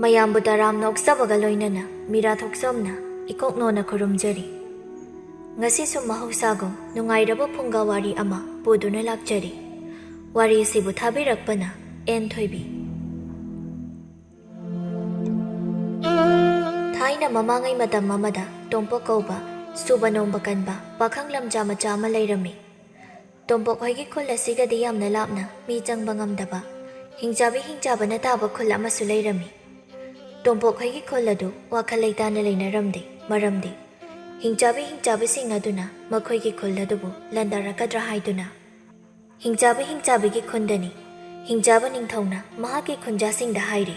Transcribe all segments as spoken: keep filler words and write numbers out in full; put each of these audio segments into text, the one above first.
ꯃꯌꯥꯝꯕꯨ ꯇꯔꯥꯝꯅ ꯑꯣꯛꯆꯕꯒ ꯂꯣꯏꯅꯅ ꯃꯤꯔꯥ ꯊꯣꯛꯆꯣꯝꯅ ꯏꯀꯣꯛꯅꯣꯅ ꯈꯨꯔꯨꯝꯖꯔꯤ꯫ ꯉꯁꯤꯁꯨ ꯃꯍꯧꯁꯥꯒꯨꯝ ꯅꯨꯡꯉꯥꯏꯔꯕ ꯐꯨꯡꯒꯥ ꯋꯥꯔꯤ ꯑꯃ ꯄꯨꯗꯨꯅ ꯂꯥꯛꯆꯔꯤ꯫ ꯋꯥꯔꯤꯁꯤꯕꯨ ꯊꯥꯕꯤꯔꯛꯄꯅ ꯑꯦꯟ ꯊꯣꯏꯕꯤ꯫ ꯊꯥꯏꯅ ꯃꯃꯥꯡꯉꯩ ꯃꯇꯝ ꯑꯃꯗ ꯇꯣꯝꯄꯣꯛ ꯀꯧꯕ ꯁꯨꯕ ꯅꯣꯝꯕ ꯀꯟꯕ ꯄꯥꯈꯪ ꯂꯝꯖꯥ ꯃꯆꯥ ꯑꯃ ꯂꯩꯔꯝꯃꯤ꯫ ꯇꯣꯝꯄꯣꯛ ꯍꯣꯏꯒꯤ ꯈꯨꯜ ꯑꯁꯤꯒꯗꯤ ꯌꯥꯝꯅ ꯂꯥꯞꯅ ꯃꯤ ꯆꯪꯕ ꯉꯝꯗꯕ ꯍꯤꯡꯆꯥꯕꯤ ꯍꯤꯡꯆꯥꯕꯅ ꯇꯥꯕ ꯈꯨꯜ ꯑꯃꯁꯨ ꯂꯩꯔꯝꯃꯤ꯫ ꯇꯣꯝꯄꯣꯛ ꯍꯣꯏꯒꯤ ꯈꯨꯜ ꯑꯗꯨ ꯋꯥꯈꯜ ꯂꯩꯇꯥꯅ ꯂꯩꯅꯔꯝꯗꯦ꯫ ꯃꯔꯝꯗꯤ ꯍꯤꯡꯆꯥꯕꯤ ꯍꯤꯡꯆꯥꯕꯤꯁꯤꯡ ꯑꯗꯨꯅ ꯃꯈꯣꯏꯒꯤ ꯈꯨꯜ ꯑꯗꯨꯕꯨ ꯂꯥꯟꯗꯥꯔꯛꯀꯗ꯭ꯔꯥ ꯍꯥꯏꯗꯨꯅ꯫ ꯍꯤꯡꯆꯥꯕꯤ ꯍꯤꯡꯆꯥꯕꯤꯒꯤ ꯈꯨꯟꯗꯅꯤ꯫ ꯍꯤꯡꯆꯥꯕ ꯅꯤꯡꯊꯧꯅ ꯃꯍꯥꯛꯀꯤ ꯈꯨꯟꯖꯥꯁꯤꯡꯗ ꯍꯥꯏꯔꯤ,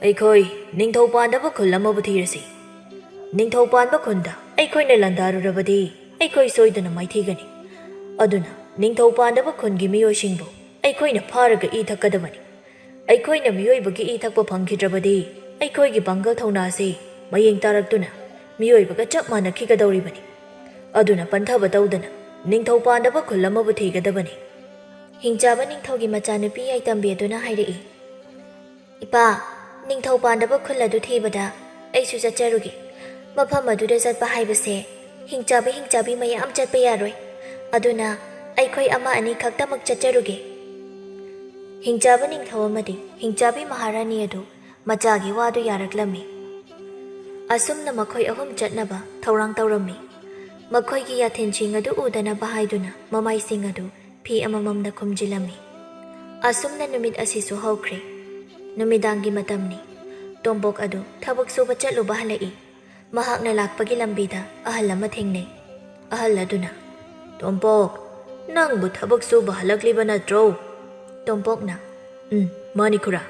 "ꯑꯩꯈꯣꯏ ꯅꯤꯡꯊꯧ ꯄꯥꯟꯗꯕ ꯈꯨꯜ ꯑꯃꯕꯨ ꯊꯤꯔꯁꯤ꯫ ꯅꯤꯡꯊꯧ ꯄꯥꯟꯕ ꯈꯨꯟꯗ ꯑꯩꯈꯣꯏꯅ ꯂꯥꯟꯗꯥꯔꯨꯔꯕꯗꯤ ꯑꯩꯈꯣꯏ ꯁꯣꯏꯗꯅ ꯃꯥꯏꯊꯤꯒꯅꯤ꯫ ꯑꯗꯨꯅ ꯅꯤꯡꯊꯧ ꯄꯥꯟꯗꯕ ꯈꯨꯟꯒꯤ ꯃꯤꯑꯣꯏꯁꯤꯡꯕꯨ ꯑꯩꯈꯣꯏꯅ ꯐꯥꯔꯒ ꯏ ꯊꯛꯀꯗꯕꯅꯤ꯫ ꯑꯩꯈꯣꯏꯅ ꯃꯤꯑꯣꯏꯕꯒꯤ ꯏ ꯊꯛꯄ ꯐꯪꯈꯤꯗ꯭ꯔꯕꯗꯤ ꯑꯩꯈꯣꯏꯒꯤ ꯄꯥꯡꯒꯜ ꯊꯧꯅꯥ ꯑꯁꯤ ꯃꯌꯦꯡ ꯇꯥꯔꯛꯇꯨꯅ ꯃꯤꯑꯣꯏꯕꯒ ꯆꯞ ꯃꯥꯟꯅꯈꯤꯒꯗꯧꯔꯤꯕꯅꯤ꯫ ꯑꯗꯨꯅ ꯄꯟꯊꯕ ꯇꯧꯗꯅ ꯅꯤꯡꯊꯧ ꯄꯥꯟꯗꯕ ꯈꯨꯜ ꯑꯃꯕꯨ ꯊꯤꯒꯗꯕꯅꯤ꯫" ꯍꯤꯡꯆꯥꯕ ꯅꯤꯡꯊꯧꯒꯤ ꯃꯆꯥꯅꯨꯄꯤ ꯌꯥꯏꯇꯝꯕꯤ ꯑꯗꯨꯅ ꯍꯥꯏꯔꯛꯏ, "ꯏꯄꯥ, ꯅꯤꯡꯊꯧ ꯄꯥꯟꯗꯕ ꯈꯨꯜ ꯑꯗꯨ ꯊꯤꯕꯗ ꯑꯩꯁꯨ ꯆꯠꯆꯔꯨꯒꯦ꯫ ꯃꯐꯝ ꯑꯗꯨꯗ ꯆꯠꯄ ꯍꯥꯏꯕꯁꯦ ꯍꯤꯡꯆꯥꯕꯤ ꯍꯤꯡꯆꯥꯕꯤ ꯃꯌꯥꯝ ꯆꯠꯄ ꯌꯥꯔꯣꯏ꯫ ꯑꯗꯨꯅ ꯑꯩꯈꯣꯏ ꯑꯃ ꯑꯅꯤ ꯈꯛꯇꯃꯛ ꯆꯠꯆꯔꯨꯒꯦ꯫" ꯍꯤꯡꯆꯥꯕ ꯅꯤꯡꯊꯧ ꯑꯃꯗꯤ ꯍꯤꯡꯆꯥꯕꯤ ꯃꯍꯥꯔꯥꯅꯤ ꯑꯗꯨ ꯃꯆꯥꯒꯤ ꯋꯥꯗꯨ ꯌꯥꯔꯛꯂꯝꯃꯤ꯫ ꯑꯁꯨꯝꯅ ꯃꯈꯣꯏ ꯑꯍꯨꯝ ꯆꯠꯅꯕ ꯊꯧꯔꯥꯡ ꯇꯧꯔꯝꯃꯤ꯫ ꯃꯈꯣꯏꯒꯤ ꯌꯥꯊꯦꯟꯁꯤꯡ ꯑꯗꯨ ꯎꯗꯅꯕ ꯍꯥꯏꯗꯨꯅ ꯃꯃꯥꯏꯁꯤꯡ ꯑꯗꯨ ꯐꯤ ꯑꯃꯃꯝꯅ ꯈꯨꯝꯖꯤꯜꯂꯝꯃꯤ꯫ ꯑꯁꯨꯝꯅ ꯅꯨꯃꯤꯠ ꯑꯁꯤꯁꯨ ꯍꯧꯈ꯭ꯔꯦ꯫ ꯅꯨꯃꯤꯗꯥꯡꯒꯤ ꯃꯇꯝꯅꯤ꯫ ꯇꯣꯝꯄꯣꯛ ꯑꯗꯨ ꯊꯕꯛ ꯁꯨꯕ ꯆꯠꯂꯨꯕ ꯍꯜꯂꯛꯏ꯫ ꯃꯍꯥꯛꯅ ꯂꯥꯛꯄꯒꯤ ꯂꯝꯕꯤꯗ ꯑꯍꯜ ꯑꯃ ꯊꯦꯡꯅꯩ꯫ ꯑꯍꯜ ꯑꯗꯨꯅ, "ꯇꯣꯝꯄꯣꯛ, ꯅꯪꯕꯨ ꯊꯕꯛ ꯁꯨꯕ ꯍꯜꯂꯛꯂꯤꯕ ꯅꯠꯇ꯭ꯔꯣ?" ꯇꯣꯝꯄꯣꯛꯅ, "ꯎꯝ, ꯃꯥꯅꯤ ꯈꯨꯔꯥ꯫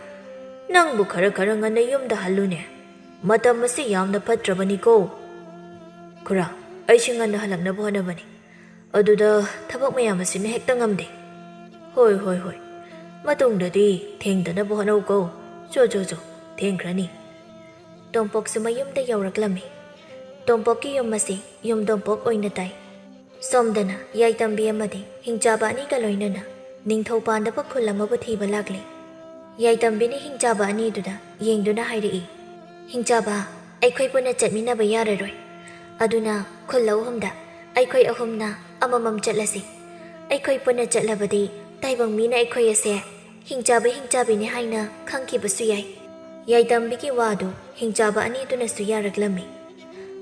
ꯅꯪꯕꯨ ꯈꯔ ꯈꯔ ꯉꯟꯅ ꯌꯨꯝꯗ ꯍꯜꯂꯨꯅꯦ꯫ ꯃꯇꯝ ꯑꯁꯤ ꯌꯥꯝꯅ ꯐꯠꯇ꯭ꯔꯕꯅꯤꯀꯣ꯫" "ꯈꯨꯔꯥ, ꯑꯩꯁꯨ ꯉꯟꯅ ꯍꯜꯂꯛꯅꯕ ꯍꯣꯠꯅꯕꯅꯤ꯫ ꯑꯗꯨꯗ ꯊꯕꯛ ꯃꯌꯥꯝ ꯑꯁꯤꯅ ꯍꯦꯛꯇ ꯉꯝꯗꯦ꯫" "ꯍꯣꯏ, ꯍꯣꯏ, ꯍꯣꯏ꯫ ꯃꯇꯨꯡꯗꯗꯤ ꯊꯦꯡꯗꯅꯕ ꯍꯣꯠꯅꯧꯀꯣ꯫ ꯆꯣ, ꯆꯣ, ꯆꯣ, ꯊꯦꯡꯈ꯭ꯔꯅꯤ꯫" ꯇꯣꯝꯄꯣꯛꯁꯨ ꯃꯌꯨꯝꯗ ꯌꯧꯔꯛꯂꯝꯃꯤ꯫ ꯇꯣꯝꯄꯣꯛꯀꯤ ꯌꯨꯝ ꯑꯁꯤ ꯌꯨꯝ ꯇꯣꯝꯄꯣꯛ ꯑꯣꯏꯅ ꯇꯥꯏ꯫ ꯁꯣꯝꯗꯅ ꯌꯥꯏꯇꯝꯕꯤ ꯑꯃꯗꯤ ꯍꯤꯡꯆꯥꯕ ꯑꯅꯤꯒ ꯂꯣꯏꯅꯅ ꯅꯤꯡꯊꯧ ꯄꯥꯟꯗꯕ ꯈꯨꯜ ꯑꯃꯕꯨ ꯊꯤꯕ ꯂꯥꯛꯂꯤ꯫ ꯌꯥꯏꯇꯝꯕꯤꯅ ꯍꯤꯡꯆꯥꯕ ꯑꯅꯤꯗꯨꯗ ꯌꯦꯡꯗꯨꯅ ꯍꯥꯏꯔꯛꯏ, "ꯍꯤꯡꯆꯥꯕ, ꯑꯩꯈꯣꯏ ꯄꯨꯟꯅ ꯆꯠꯃꯤꯟꯅꯕ ꯌꯥꯔꯔꯣꯏ꯫ ꯑꯗꯨꯅ ꯈꯨꯜ ꯑꯍꯨꯝꯗ ꯑꯩꯈꯣꯏ ꯑꯍꯨꯝꯅ ꯑꯃꯃꯝ ꯆꯠꯂꯁꯤ꯫ ꯑꯩꯈꯣꯏ ꯄꯨꯟꯅ ꯆꯠꯂꯕꯗꯤ ꯇꯥꯏꯕꯪ ꯃꯤꯅ ꯑꯩꯈꯣꯏ ꯑꯁꯦ ꯍꯤꯡꯆꯥꯕ ꯍꯤꯡꯆꯥꯕꯤꯅꯤ ꯍꯥꯏꯅ ꯈꯪꯈꯤꯕꯁꯨ ꯌꯥꯏ꯫" ꯌꯥꯏꯇꯝꯕꯤꯒꯤ ꯋꯥꯗꯨ ꯍꯤꯡꯆꯥꯕ ꯑꯅꯤꯗꯨꯅꯁꯨ ꯌꯥꯔꯛꯂꯝꯃꯤ꯫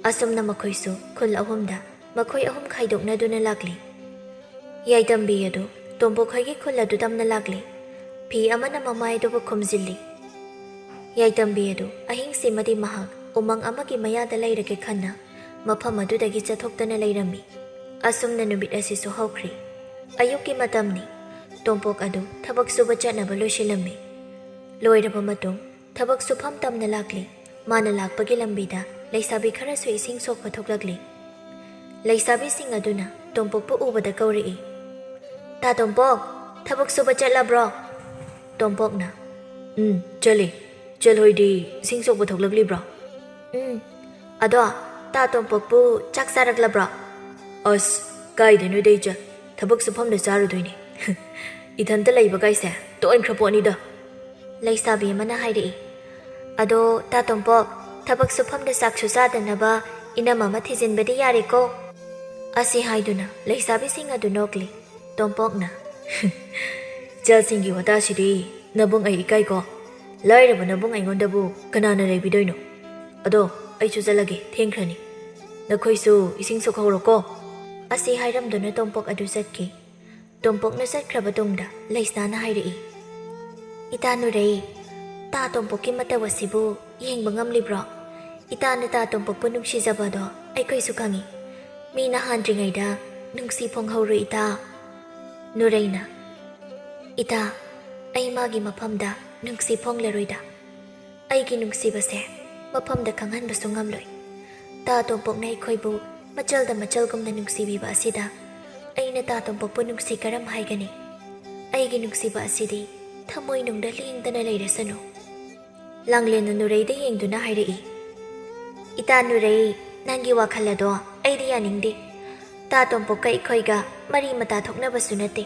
ꯑꯁꯨꯝꯅ ꯃꯈꯣꯏꯁꯨ ꯈꯨꯜ ꯑꯍꯨꯝꯗ ꯃꯈꯣꯏ ꯑꯍꯨꯝ ꯈꯥꯏꯗꯣꯛꯅꯗꯨꯅ ꯂꯥꯛꯂꯤ꯫ ꯌꯥꯏꯇꯝꯕꯤ ꯑꯗꯨ ꯇꯣꯝꯄꯣꯛ ꯈꯣꯏꯒꯤ ꯈꯨꯜ ꯑꯗꯨ ꯇꯝꯅ ꯂꯥꯛꯂꯤ꯫ ꯐꯤ ꯑꯃꯅ ꯃꯃꯥꯏ ꯑꯗꯨꯕꯨ ꯈꯨꯝꯖꯤꯜꯂꯤ꯫ ꯌꯥꯏꯇꯝꯕꯤ ꯑꯗꯨ ꯑꯍꯤꯡꯁꯤꯃꯗꯤ ꯃꯍꯥꯛ ꯎꯃꯪ ꯑꯃꯒꯤ ꯃꯌꯥꯗ ꯂꯩꯔꯒꯦ ꯈꯟꯅ ꯃꯐꯝ ꯑꯗꯨꯗꯒꯤ ꯆꯠꯊꯣꯛꯇꯅ ꯂꯩꯔꯝꯃꯤ꯫ ꯑꯁꯨꯝꯅ ꯅꯨꯃꯤꯠ ꯑꯁꯤꯁꯨ ꯍꯧꯈ꯭ꯔꯤ꯫ ꯑꯌꯨꯛꯀꯤ ꯃꯇꯝꯅꯤ꯫ ꯇꯣꯝꯄꯣꯛ ꯑꯗꯨ ꯊꯕꯛ ꯁꯨꯕ ꯆꯠꯅꯕ ꯂꯣꯏꯁꯤꯜꯂꯝꯃꯤ꯫ ꯂꯣꯏꯔꯕ ꯃꯇꯨꯡ ꯊꯕꯛ ꯁꯨꯐꯝ ꯇꯝꯅ ꯂꯥꯛꯂꯤ꯫ ꯃꯥꯅ ꯂꯥꯛꯄꯒꯤ ꯂꯝꯕꯤꯗ ꯂꯩꯁꯥꯕꯤ ꯈꯔꯁꯨ ꯏꯁꯤꯡ ꯁꯣꯛꯄ ꯊꯣꯛꯂꯛꯂꯤ꯫ ꯂꯩꯁꯥꯕꯤꯁꯤꯡ ꯑꯗꯨꯅ ꯇꯣꯝꯄꯣꯛꯄꯨ ꯎꯕꯗ ꯀꯧꯔꯛꯏ, "ꯇꯥ ꯇꯣꯝꯄꯣꯛ, ꯊꯕꯛ ꯁꯨꯕ ꯆꯠꯂꯕ꯭ꯔꯣ?" ꯇꯣꯝꯄꯣꯛꯅ, "ꯎꯝ, ꯆꯠꯂꯤ꯫ ꯆꯦꯜꯍꯣꯏꯗꯤ ꯏꯁꯤꯡ ꯁꯣꯛꯄ ꯊꯣꯛꯂꯛꯂꯤꯕ꯭ꯔꯣ?" "ꯎꯝ꯫ ꯑꯗꯣ ꯇꯥ ꯇꯣꯝꯄꯣꯛꯄꯨ ꯆꯥꯛ ꯆꯥꯔꯛꯂꯕ꯭ꯔꯣ?" "ꯑꯁ, ꯀꯥꯏꯗꯩꯅꯣꯗ ꯏꯆꯜ, ꯊꯕꯛ ꯁꯨꯐꯝꯗ ꯆꯥꯔꯨꯗꯣꯏꯅꯤ꯫ ꯏꯊꯟꯇ ꯂꯩꯕ ꯀꯥꯏꯁꯦ ꯇꯣꯛꯍꯟꯈ꯭ꯔ ꯄꯣꯠꯅꯤꯗ꯫" ꯂꯩꯁꯥꯕꯤ ꯑꯃꯅ ꯍꯥꯏꯔꯛꯏ, "ꯑꯗꯣ ꯇꯥ ꯇꯣꯝꯄꯣꯛ, ꯊꯕꯛ ꯁꯨꯐꯝꯗ ꯆꯥꯛꯁꯨ ꯆꯥꯗꯅꯕ ꯏꯅꯝ ꯑꯃ ꯊꯤꯖꯤꯟꯕꯗꯤ ꯌꯥꯔꯦꯀꯣ?" ꯑꯁꯤ ꯍꯥꯏꯗꯨꯅ ꯂꯩꯁꯥꯕꯤꯁꯤꯡ ꯑꯗꯨ ꯅꯣꯛꯂꯤ꯫ ꯇꯣꯝꯄꯣꯛꯅ, "ꯏꯆꯜꯁꯤꯡꯒꯤ ꯋꯥꯇꯥꯁꯤꯗꯤ ꯅꯕꯨꯡ ꯑꯩ ꯏꯀꯥꯏꯀꯣ꯫ ꯂꯥꯏꯔꯕ ꯅꯕꯨꯡ ꯑꯩꯉꯣꯟꯗꯕꯨ ꯀꯅꯥꯅ ꯂꯩꯕꯤꯗꯣꯏꯅꯣ? ꯑꯗꯣ ꯑꯩꯁꯨ ꯆꯠꯂꯒꯦ, ꯊꯦꯡꯈ꯭ꯔꯅꯤ꯫ ꯅꯈꯣꯏꯁꯨ ꯏꯁꯤꯡ ꯁꯣꯛꯍꯧꯔꯣꯀꯣ꯫" ꯑꯁꯤ ꯍꯥꯏꯔꯝꯗꯨꯅ ꯇꯣꯝꯄꯣꯛ ꯑꯗꯨ ꯆꯠꯈꯤ꯫ ꯇꯣꯝꯄꯣꯛꯅ ꯆꯠꯈ꯭ꯔꯕ ꯇꯨꯡꯗ ꯂꯩꯁꯅꯥꯅ ꯍꯥꯏꯔꯛꯏ, "ꯏꯇꯥ ꯅꯨꯔꯩ, ꯇꯥ ꯇꯣꯝꯄꯣꯛꯀꯤ ꯃꯇꯧ ꯑꯁꯤꯕꯨ ꯌꯦꯡꯕ ꯉꯝꯂꯤꯕ꯭ꯔꯣ? ꯏꯇꯥꯅ ꯇꯥ ꯇꯣꯝꯄꯣꯛꯄꯨ ꯅꯨꯡꯁꯤꯖꯕꯗꯣ ꯑꯩꯈꯣꯏꯁꯨ ꯈꯪꯏ꯫ ꯃꯤ ꯅꯍꯥꯟꯗ꯭ꯔꯤꯉꯩꯗ ꯅꯨꯡꯁꯤ ꯐꯣꯡꯍꯧꯔꯨ ꯏꯇꯥ꯫" ꯅꯨꯔꯩꯅ, "ꯏꯇꯥ, ꯑꯩ ꯃꯥꯒꯤ ꯃꯐꯝꯗ ꯅꯨꯡꯁꯤ ꯐꯣꯡꯂꯔꯣꯏꯗ꯫ ꯑꯩꯒꯤ ꯅꯨꯡꯁꯤꯕꯁꯦ ꯃꯐꯝꯗ ꯈꯪꯍꯟꯕꯁꯨ ꯉꯝꯂꯣꯏ꯫ ꯇꯥ ꯇꯣꯝꯄꯣꯛꯅ ꯑꯩꯈꯣꯏꯕꯨ ꯃꯆꯜꯗ ꯃꯆꯜꯒꯨꯝꯅ ꯅꯨꯡꯁꯤꯕꯤꯕ ꯑꯁꯤꯗ ꯑꯩꯅ ꯇꯥ ꯇꯣꯝꯄꯣꯛꯄꯨ ꯅꯨꯡꯁꯤ ꯀꯔꯝ ꯍꯥꯏꯒꯅꯤ? ꯑꯩꯒꯤ ꯅꯨꯡꯁꯤꯕ ꯑꯁꯤꯗꯤ ꯊꯃꯣꯏꯅꯨꯡꯗ ꯂꯦꯡꯗꯅ ꯂꯩꯔꯁꯅꯨ꯫" ꯂꯥꯡꯂꯦꯟꯅ ꯅꯨꯔꯩꯗ ꯌꯦꯡꯗꯨꯅ ꯍꯥꯏꯔꯛꯏ, "ꯏꯇꯥ ꯅꯨꯔꯩ, ꯅꯪꯒꯤ ꯋꯥꯈꯜ ꯑꯗꯣ ꯑꯩꯗꯤ ꯌꯥꯅꯤꯡꯗꯦ꯫ ꯇꯥ ꯇꯣꯝꯄꯣꯛꯀ ꯑꯩꯈꯣꯏꯒ ꯃꯔꯤ ꯃꯇꯥ ꯊꯣꯛꯅꯕꯁꯨ ꯅꯠꯇꯦ꯫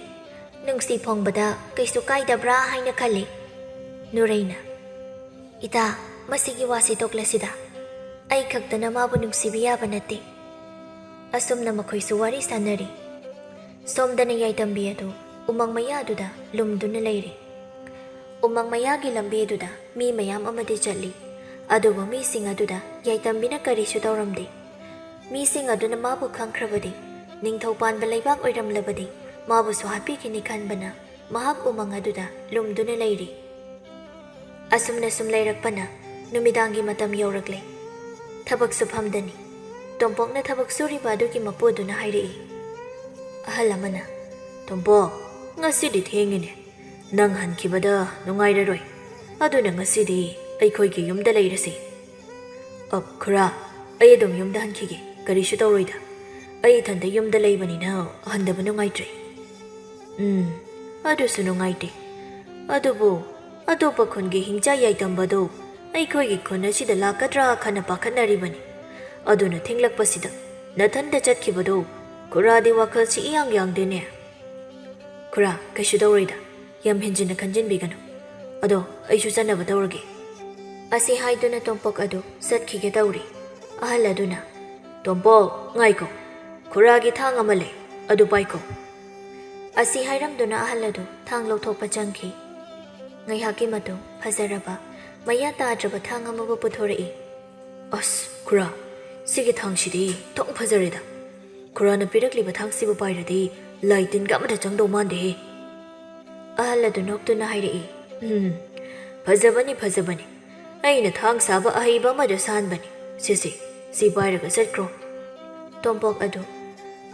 ꯅꯨꯡꯁꯤ ꯐꯣꯡꯕꯗ ꯀꯩꯁꯨ ꯀꯥꯏꯗꯕ꯭ꯔꯥ ꯍꯥꯏꯅ ꯈꯜꯂꯤ꯫ ꯅꯨꯔꯩꯅ, "ꯏꯇꯥ, ꯃꯁꯤꯒꯤ ꯋꯥꯁꯤ ꯇꯣꯛꯂꯁꯤꯗ꯫ ꯑꯩ ꯈꯛꯇꯅ ꯃꯥꯕꯨ ꯅꯨꯡꯁꯤꯕ ꯌꯥꯕ ꯅꯠꯇꯦ꯫" ꯑꯁꯨꯝꯅ ꯃꯈꯣꯏꯁꯨ ꯋꯥꯔꯤ ꯁꯥꯟꯅꯔꯤ꯫ ꯁꯣꯝꯗꯅ ꯌꯥꯏꯇꯝꯕꯤ ꯑꯗꯨ ꯎꯃꯪ ꯃꯌꯥꯗꯨꯗ ꯂꯨꯝꯗꯨꯅ ꯂꯩꯔꯤ꯫ ꯎꯃꯪ ꯃꯌꯥꯒꯤ ꯂꯝꯕꯤ ꯑꯗꯨꯗ ꯃꯤ ꯃꯌꯥꯝ ꯑꯃꯗꯤ ꯆꯠꯂꯤ꯫ ꯑꯗꯨꯕꯨ ꯃꯤꯁꯤꯡ ꯑꯗꯨꯗ ꯌꯥꯏꯇꯝꯕꯤꯅ ꯀꯔꯤꯁꯨ ꯇꯧꯔꯝꯗꯦ꯫ ꯃꯤꯁꯤꯡ ꯑꯗꯨꯅ ꯃꯥꯕꯨ ꯈꯪꯈ꯭ꯔꯕꯗꯤ, ꯅꯤꯡꯊꯧ ꯄꯥꯟꯕ ꯂꯩꯕꯥꯛ ꯑꯣꯏꯔꯝꯂꯕꯗꯤ, ꯃꯥꯕꯨꯁꯨ ꯍꯥꯠꯄꯤꯈꯤꯅꯤ ꯈꯟꯕꯅ ꯃꯍꯥꯛ ꯎꯃꯪ ꯑꯗꯨꯗ ꯂꯨꯝꯗꯨꯅ ꯂꯩꯔꯤ꯫ ꯑꯁꯨꯝꯅ ꯁꯨꯝ ꯂꯩꯔꯛꯄꯅ ꯅꯨꯃꯤꯗꯥꯡꯒꯤ ꯃꯇꯝ ꯌꯧꯔꯛꯂꯦ꯫ ꯊꯕꯛ ꯁꯨꯐꯝꯗꯅꯤ꯫ ꯇꯣꯝꯄꯣꯛꯅ ꯊꯕꯛ ꯁꯨꯔꯤꯕ ꯑꯗꯨꯒꯤ ꯃꯄꯨꯗꯨꯅ ꯍꯥꯏꯔꯛꯏ꯫ ꯑꯍꯜ ꯑꯃꯅ, "ꯇꯣꯝꯄꯣꯛ, ꯉꯁꯤꯗꯤ ꯊꯦꯡꯉꯤꯅꯦ꯫ ꯅꯪ ꯍꯟꯈꯤꯕꯗ ꯅꯨꯡꯉꯥꯏꯔꯔꯣꯏ꯫ ꯑꯗꯨꯅ ꯉꯁꯤꯗꯤ ꯑꯩꯈꯣꯏꯒꯤ ꯌꯨꯝꯗ ꯂꯩꯔꯁꯤ꯫" "ꯑꯞ, ꯈꯨꯔꯥ, ꯑꯩ ꯑꯗꯨꯝ ꯌꯨꯝꯗ ꯍꯟꯈꯤꯒꯦ꯫ ꯀꯔꯤꯁꯨ ꯇꯧꯔꯣꯏꯗ꯫ ꯑꯩ ꯏꯊꯟꯇ ꯌꯨꯝꯗ ꯂꯩꯕꯅꯤꯅ ꯍꯟꯗꯕ ꯅꯨꯡꯉꯥꯏꯇ꯭ꯔꯦ꯫" "ꯎꯝ, ꯑꯗꯨꯁꯨ ꯅꯨꯡꯉꯥꯏꯇꯦ꯫ ꯑꯗꯨꯕꯨ ꯑꯇꯣꯞꯄ ꯈꯨꯟꯒꯤ ꯍꯤꯡꯆꯥ ꯌꯥꯏꯇꯝꯕꯗꯨ ꯑꯩꯈꯣꯏꯒꯤ ꯈꯨꯟ ꯑꯁꯤꯗ ꯂꯥꯛꯀꯗ꯭ꯔꯥ ꯈꯟꯅ ꯄꯥꯈꯠꯅꯔꯤꯕꯅꯤ꯫ ꯑꯗꯨꯅ ꯊꯦꯡꯂꯛꯄꯁꯤꯗ ꯅꯊꯟꯇ ꯆꯠꯈꯤꯕꯗꯨ ꯈꯨꯔꯥꯗꯤ ꯋꯥꯈꯜꯁꯤ ꯏꯌꯥꯡ ꯌꯥꯡꯗꯦꯅꯦ꯫" "ꯈꯨꯔꯥ, ꯀꯩꯁꯨ ꯇꯧꯔꯣꯏꯗ꯫ ꯌꯥꯝ ꯍꯦꯟꯖꯤꯟꯅ ꯈꯟꯖꯤꯟꯕꯤꯒꯅꯨ꯫ ꯑꯗꯣ ꯑꯩꯁꯨ ꯆꯠꯅꯕ ꯇꯧꯔꯒꯦ꯫" ꯑꯁꯤ ꯍꯥꯏꯗꯨꯅ ꯇꯣꯝꯄꯣꯛ ꯑꯗꯨ ꯆꯠꯈꯤꯒꯦ ꯇꯧꯔꯤ꯫ ꯑꯍꯜ ꯑꯗꯨꯅ, "ꯇꯣꯝꯄꯣꯛ, ꯉꯥꯏꯈꯣ꯫ ꯈꯨꯔꯥꯒꯤ ꯊꯥꯡ ꯑꯃ ꯂꯩ꯫ ꯑꯗꯨ ꯄꯥꯏꯈꯣ꯫" ꯑꯁꯤ ꯍꯥꯏꯔꯝꯗꯨꯅ ꯑꯍꯜ ꯑꯗꯨ ꯊꯥꯡ ꯂꯧꯊꯣꯛꯄ ꯆꯪꯈꯤ꯫ ꯉꯥꯏꯍꯥꯛꯀꯤ ꯃꯇꯨꯡ ꯐꯖꯔꯕ, ꯃꯌꯥ ꯇꯥꯗ꯭ꯔꯕ ꯊꯥꯡ ꯑꯃꯕꯨ ꯄꯨꯊꯣꯔꯛꯏ꯫ "ꯑꯁ, ꯈꯨꯔꯥ, ꯁꯤꯒꯤ ꯊꯥꯡꯁꯤꯗꯤ ꯊꯣꯡ ꯐꯖꯔꯦꯗ꯫ ꯈꯨꯔꯥꯅ ꯄꯤꯔꯛꯂꯤꯕ ꯊꯥꯡꯁꯤꯕꯨ ꯄꯥꯏꯔꯗꯤ ꯂꯥꯏ ꯇꯤꯟꯒ ꯑꯃꯠꯇ ꯆꯪꯗꯧ ꯃꯥꯟꯗꯦꯍꯦ꯫" ꯑꯍꯜ ꯑꯗꯨ ꯅꯣꯛꯇꯨꯅ ꯍꯥꯏꯔꯛꯏ, "ꯎꯝ, ꯐꯖꯕꯅꯤ, ꯐꯖꯕꯅꯤ꯫ ꯑꯩꯅ ꯊꯥꯡ ꯁꯥꯕ ꯑꯍꯩꯕ ꯑꯃꯗ ꯁꯥꯟꯕꯅꯤ꯫ ꯁꯦ, ꯁꯦ, ꯁꯤ ꯄꯥꯏꯔꯒ ꯆꯠꯈ꯭ꯔꯣ꯫" ꯇꯣꯝꯄꯣꯛ ꯑꯗꯨ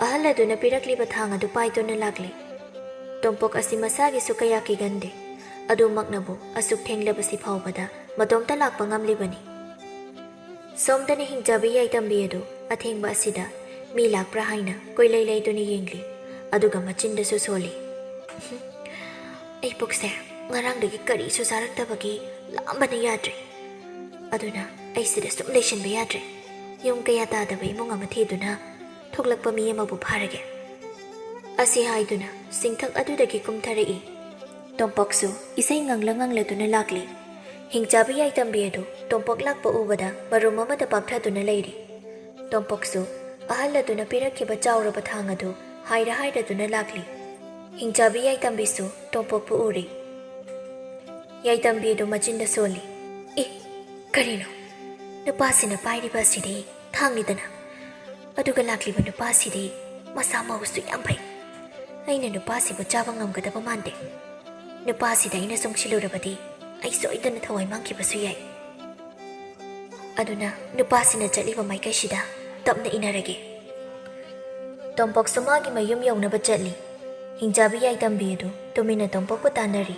ꯑꯍꯜ ꯑꯗꯨꯅ ꯄꯤꯔꯛꯂꯤꯕ ꯊꯥꯡ ꯑꯗꯨ ꯄꯥꯏꯗꯨꯅ ꯂꯥꯛꯂꯦ꯫ ꯇꯣꯝꯄꯣꯛ ꯑꯁꯤ ꯃꯁꯥꯒꯤꯁꯨ ꯀꯌꯥ ꯀꯤꯒꯟꯗꯦ꯫ ꯑꯗꯨꯃꯛꯅꯕꯨ ꯑꯁꯨꯛ ꯊꯦꯡꯂꯕꯁꯤ ꯐꯥꯎꯕꯗ ꯃꯇꯣꯝꯇ ꯂꯥꯛꯄ ꯉꯝꯂꯤꯕꯅꯤ꯫ ꯁꯣꯝꯗꯅ ꯍꯤꯡꯆꯥꯕꯤ ꯌꯥꯏꯇꯝꯕꯤ ꯑꯗꯨ ꯑꯊꯦꯡꯕ ꯑꯁꯤꯗ ꯃꯤ ꯂꯥꯛꯄ꯭ꯔꯥ ꯍꯥꯏꯅ ꯀꯣꯏꯂꯩ ꯂꯩꯗꯨꯅ ꯌꯦꯡꯂꯤ꯫ ꯑꯗꯨꯒ ꯃꯆꯤꯟꯗꯁꯨ ꯁꯣꯜꯂꯤ꯫ "ꯑꯩ ꯄꯨꯛꯁꯦ ꯉꯔꯥꯡꯗꯒꯤ ꯀꯔꯤꯁꯨ ꯆꯥꯔꯛꯇꯕꯒꯤ ꯂꯥꯝꯕꯅ ꯌꯥꯗ꯭ꯔꯦ꯫ ꯑꯗꯨꯅ ꯑꯩ ꯁꯤꯗ ꯁꯨꯝ ꯂꯩꯁꯤꯟꯕ ꯌꯥꯗ꯭ꯔꯦ꯫ ꯌꯨꯝ ꯀꯌꯥ ꯇꯥꯗꯕ ꯏꯃꯨꯡ ꯑꯃ ꯊꯤꯗꯨꯅ ꯊꯣꯛꯂꯛꯄ ꯃꯤ ꯑꯃꯕꯨ ꯐꯥꯔꯒꯦ꯫" ꯑꯁꯤ ꯍꯥꯏꯗꯨꯅ ꯆꯤꯡꯊꯛ ꯑꯗꯨꯗꯒꯤ ꯀꯨꯝꯊꯔꯛꯏ꯫ ꯇꯣꯝꯄꯣꯛꯁꯨ ꯏꯁꯩ ꯉꯪꯂ ꯉꯪꯂꯗꯨꯅ ꯂꯥꯛꯂꯤ꯫ ꯍꯤꯡꯆꯥꯕꯤ ꯌꯥꯏꯇꯝꯕꯤ ꯑꯗꯨ ꯇꯣꯝꯄꯣꯛ ꯂꯥꯛꯄ ꯎꯕꯗ ꯃꯔꯨꯝ ꯑꯃꯗ ꯄꯥꯛꯊꯗꯨꯅ ꯂꯩꯔꯤ꯫ ꯇꯣꯝꯄꯣꯛꯁꯨ ꯑꯍꯜ ꯑꯗꯨꯅ ꯄꯤꯔꯛꯈꯤꯕ ꯆꯥꯎꯔꯕ ꯊꯥꯡ ꯑꯗꯨ ꯍꯥꯏꯔ ꯍꯥꯏꯔꯗꯨꯅ ꯂꯥꯛꯂꯤ꯫ ꯍꯤꯡꯆꯥꯕꯤ ꯌꯥꯏꯇꯝꯕꯤꯁꯨ ꯇꯣꯝꯄꯣꯛꯄꯨ ꯎꯔꯤ꯫ ꯌꯥꯏꯇꯝꯕꯤ ꯑꯗꯨ ꯃꯆꯤꯟꯗ ꯁꯣꯜꯂꯤ꯫ "ꯏ, ꯀꯔꯤꯅꯣ? ꯅꯨꯄꯥꯁꯤꯅ ꯄꯥꯏꯔꯤꯕ ꯑꯁꯤꯗꯤ ꯊꯥꯡꯅꯤꯗꯅ꯫ ꯑꯗꯨꯒ ꯂꯥꯛꯂꯤꯕ ꯅꯨꯄꯥꯁꯤꯗꯤ ꯃꯁꯥ ꯃꯎꯁꯨ ꯌꯥꯝ ꯐꯩ꯫ ꯑꯩꯅ ꯅꯨꯄꯥꯁꯤꯕꯨ ꯆꯥꯕ ꯉꯝꯒꯗꯕ ꯃꯥꯟꯗꯦ꯫ ꯅꯨꯄꯥꯁꯤꯗ ꯑꯩꯅ ꯆꯪꯁꯤꯜꯂꯨꯔꯕꯗꯤ ꯑꯩ ꯁꯣꯏꯗꯅ ꯊꯋꯥꯏ ꯃꯥꯡꯈꯤꯕꯁꯨ ꯌꯥꯏ꯫ ꯑꯗꯨꯅ ꯅꯨꯄꯥꯁꯤꯅ ꯆꯠꯂꯤꯕ ꯃꯥꯏꯀꯩꯁꯤꯗ ꯇꯞꯅ ꯏꯟꯅꯔꯒꯦ꯫" ꯇꯣꯝꯄꯣꯛꯁꯨ ꯃꯥꯒꯤ ꯃꯌꯨꯝ ꯌꯧꯅꯕ ꯆꯠꯂꯤ꯫ ꯍꯤꯡꯆꯥꯕꯤ ꯌꯥꯏꯇꯝꯕꯤ ꯑꯗꯨ ꯇꯨꯃꯤꯟꯅ ꯇꯣꯝꯄꯣꯛꯄꯨ ꯇꯥꯟꯅꯔꯤ꯫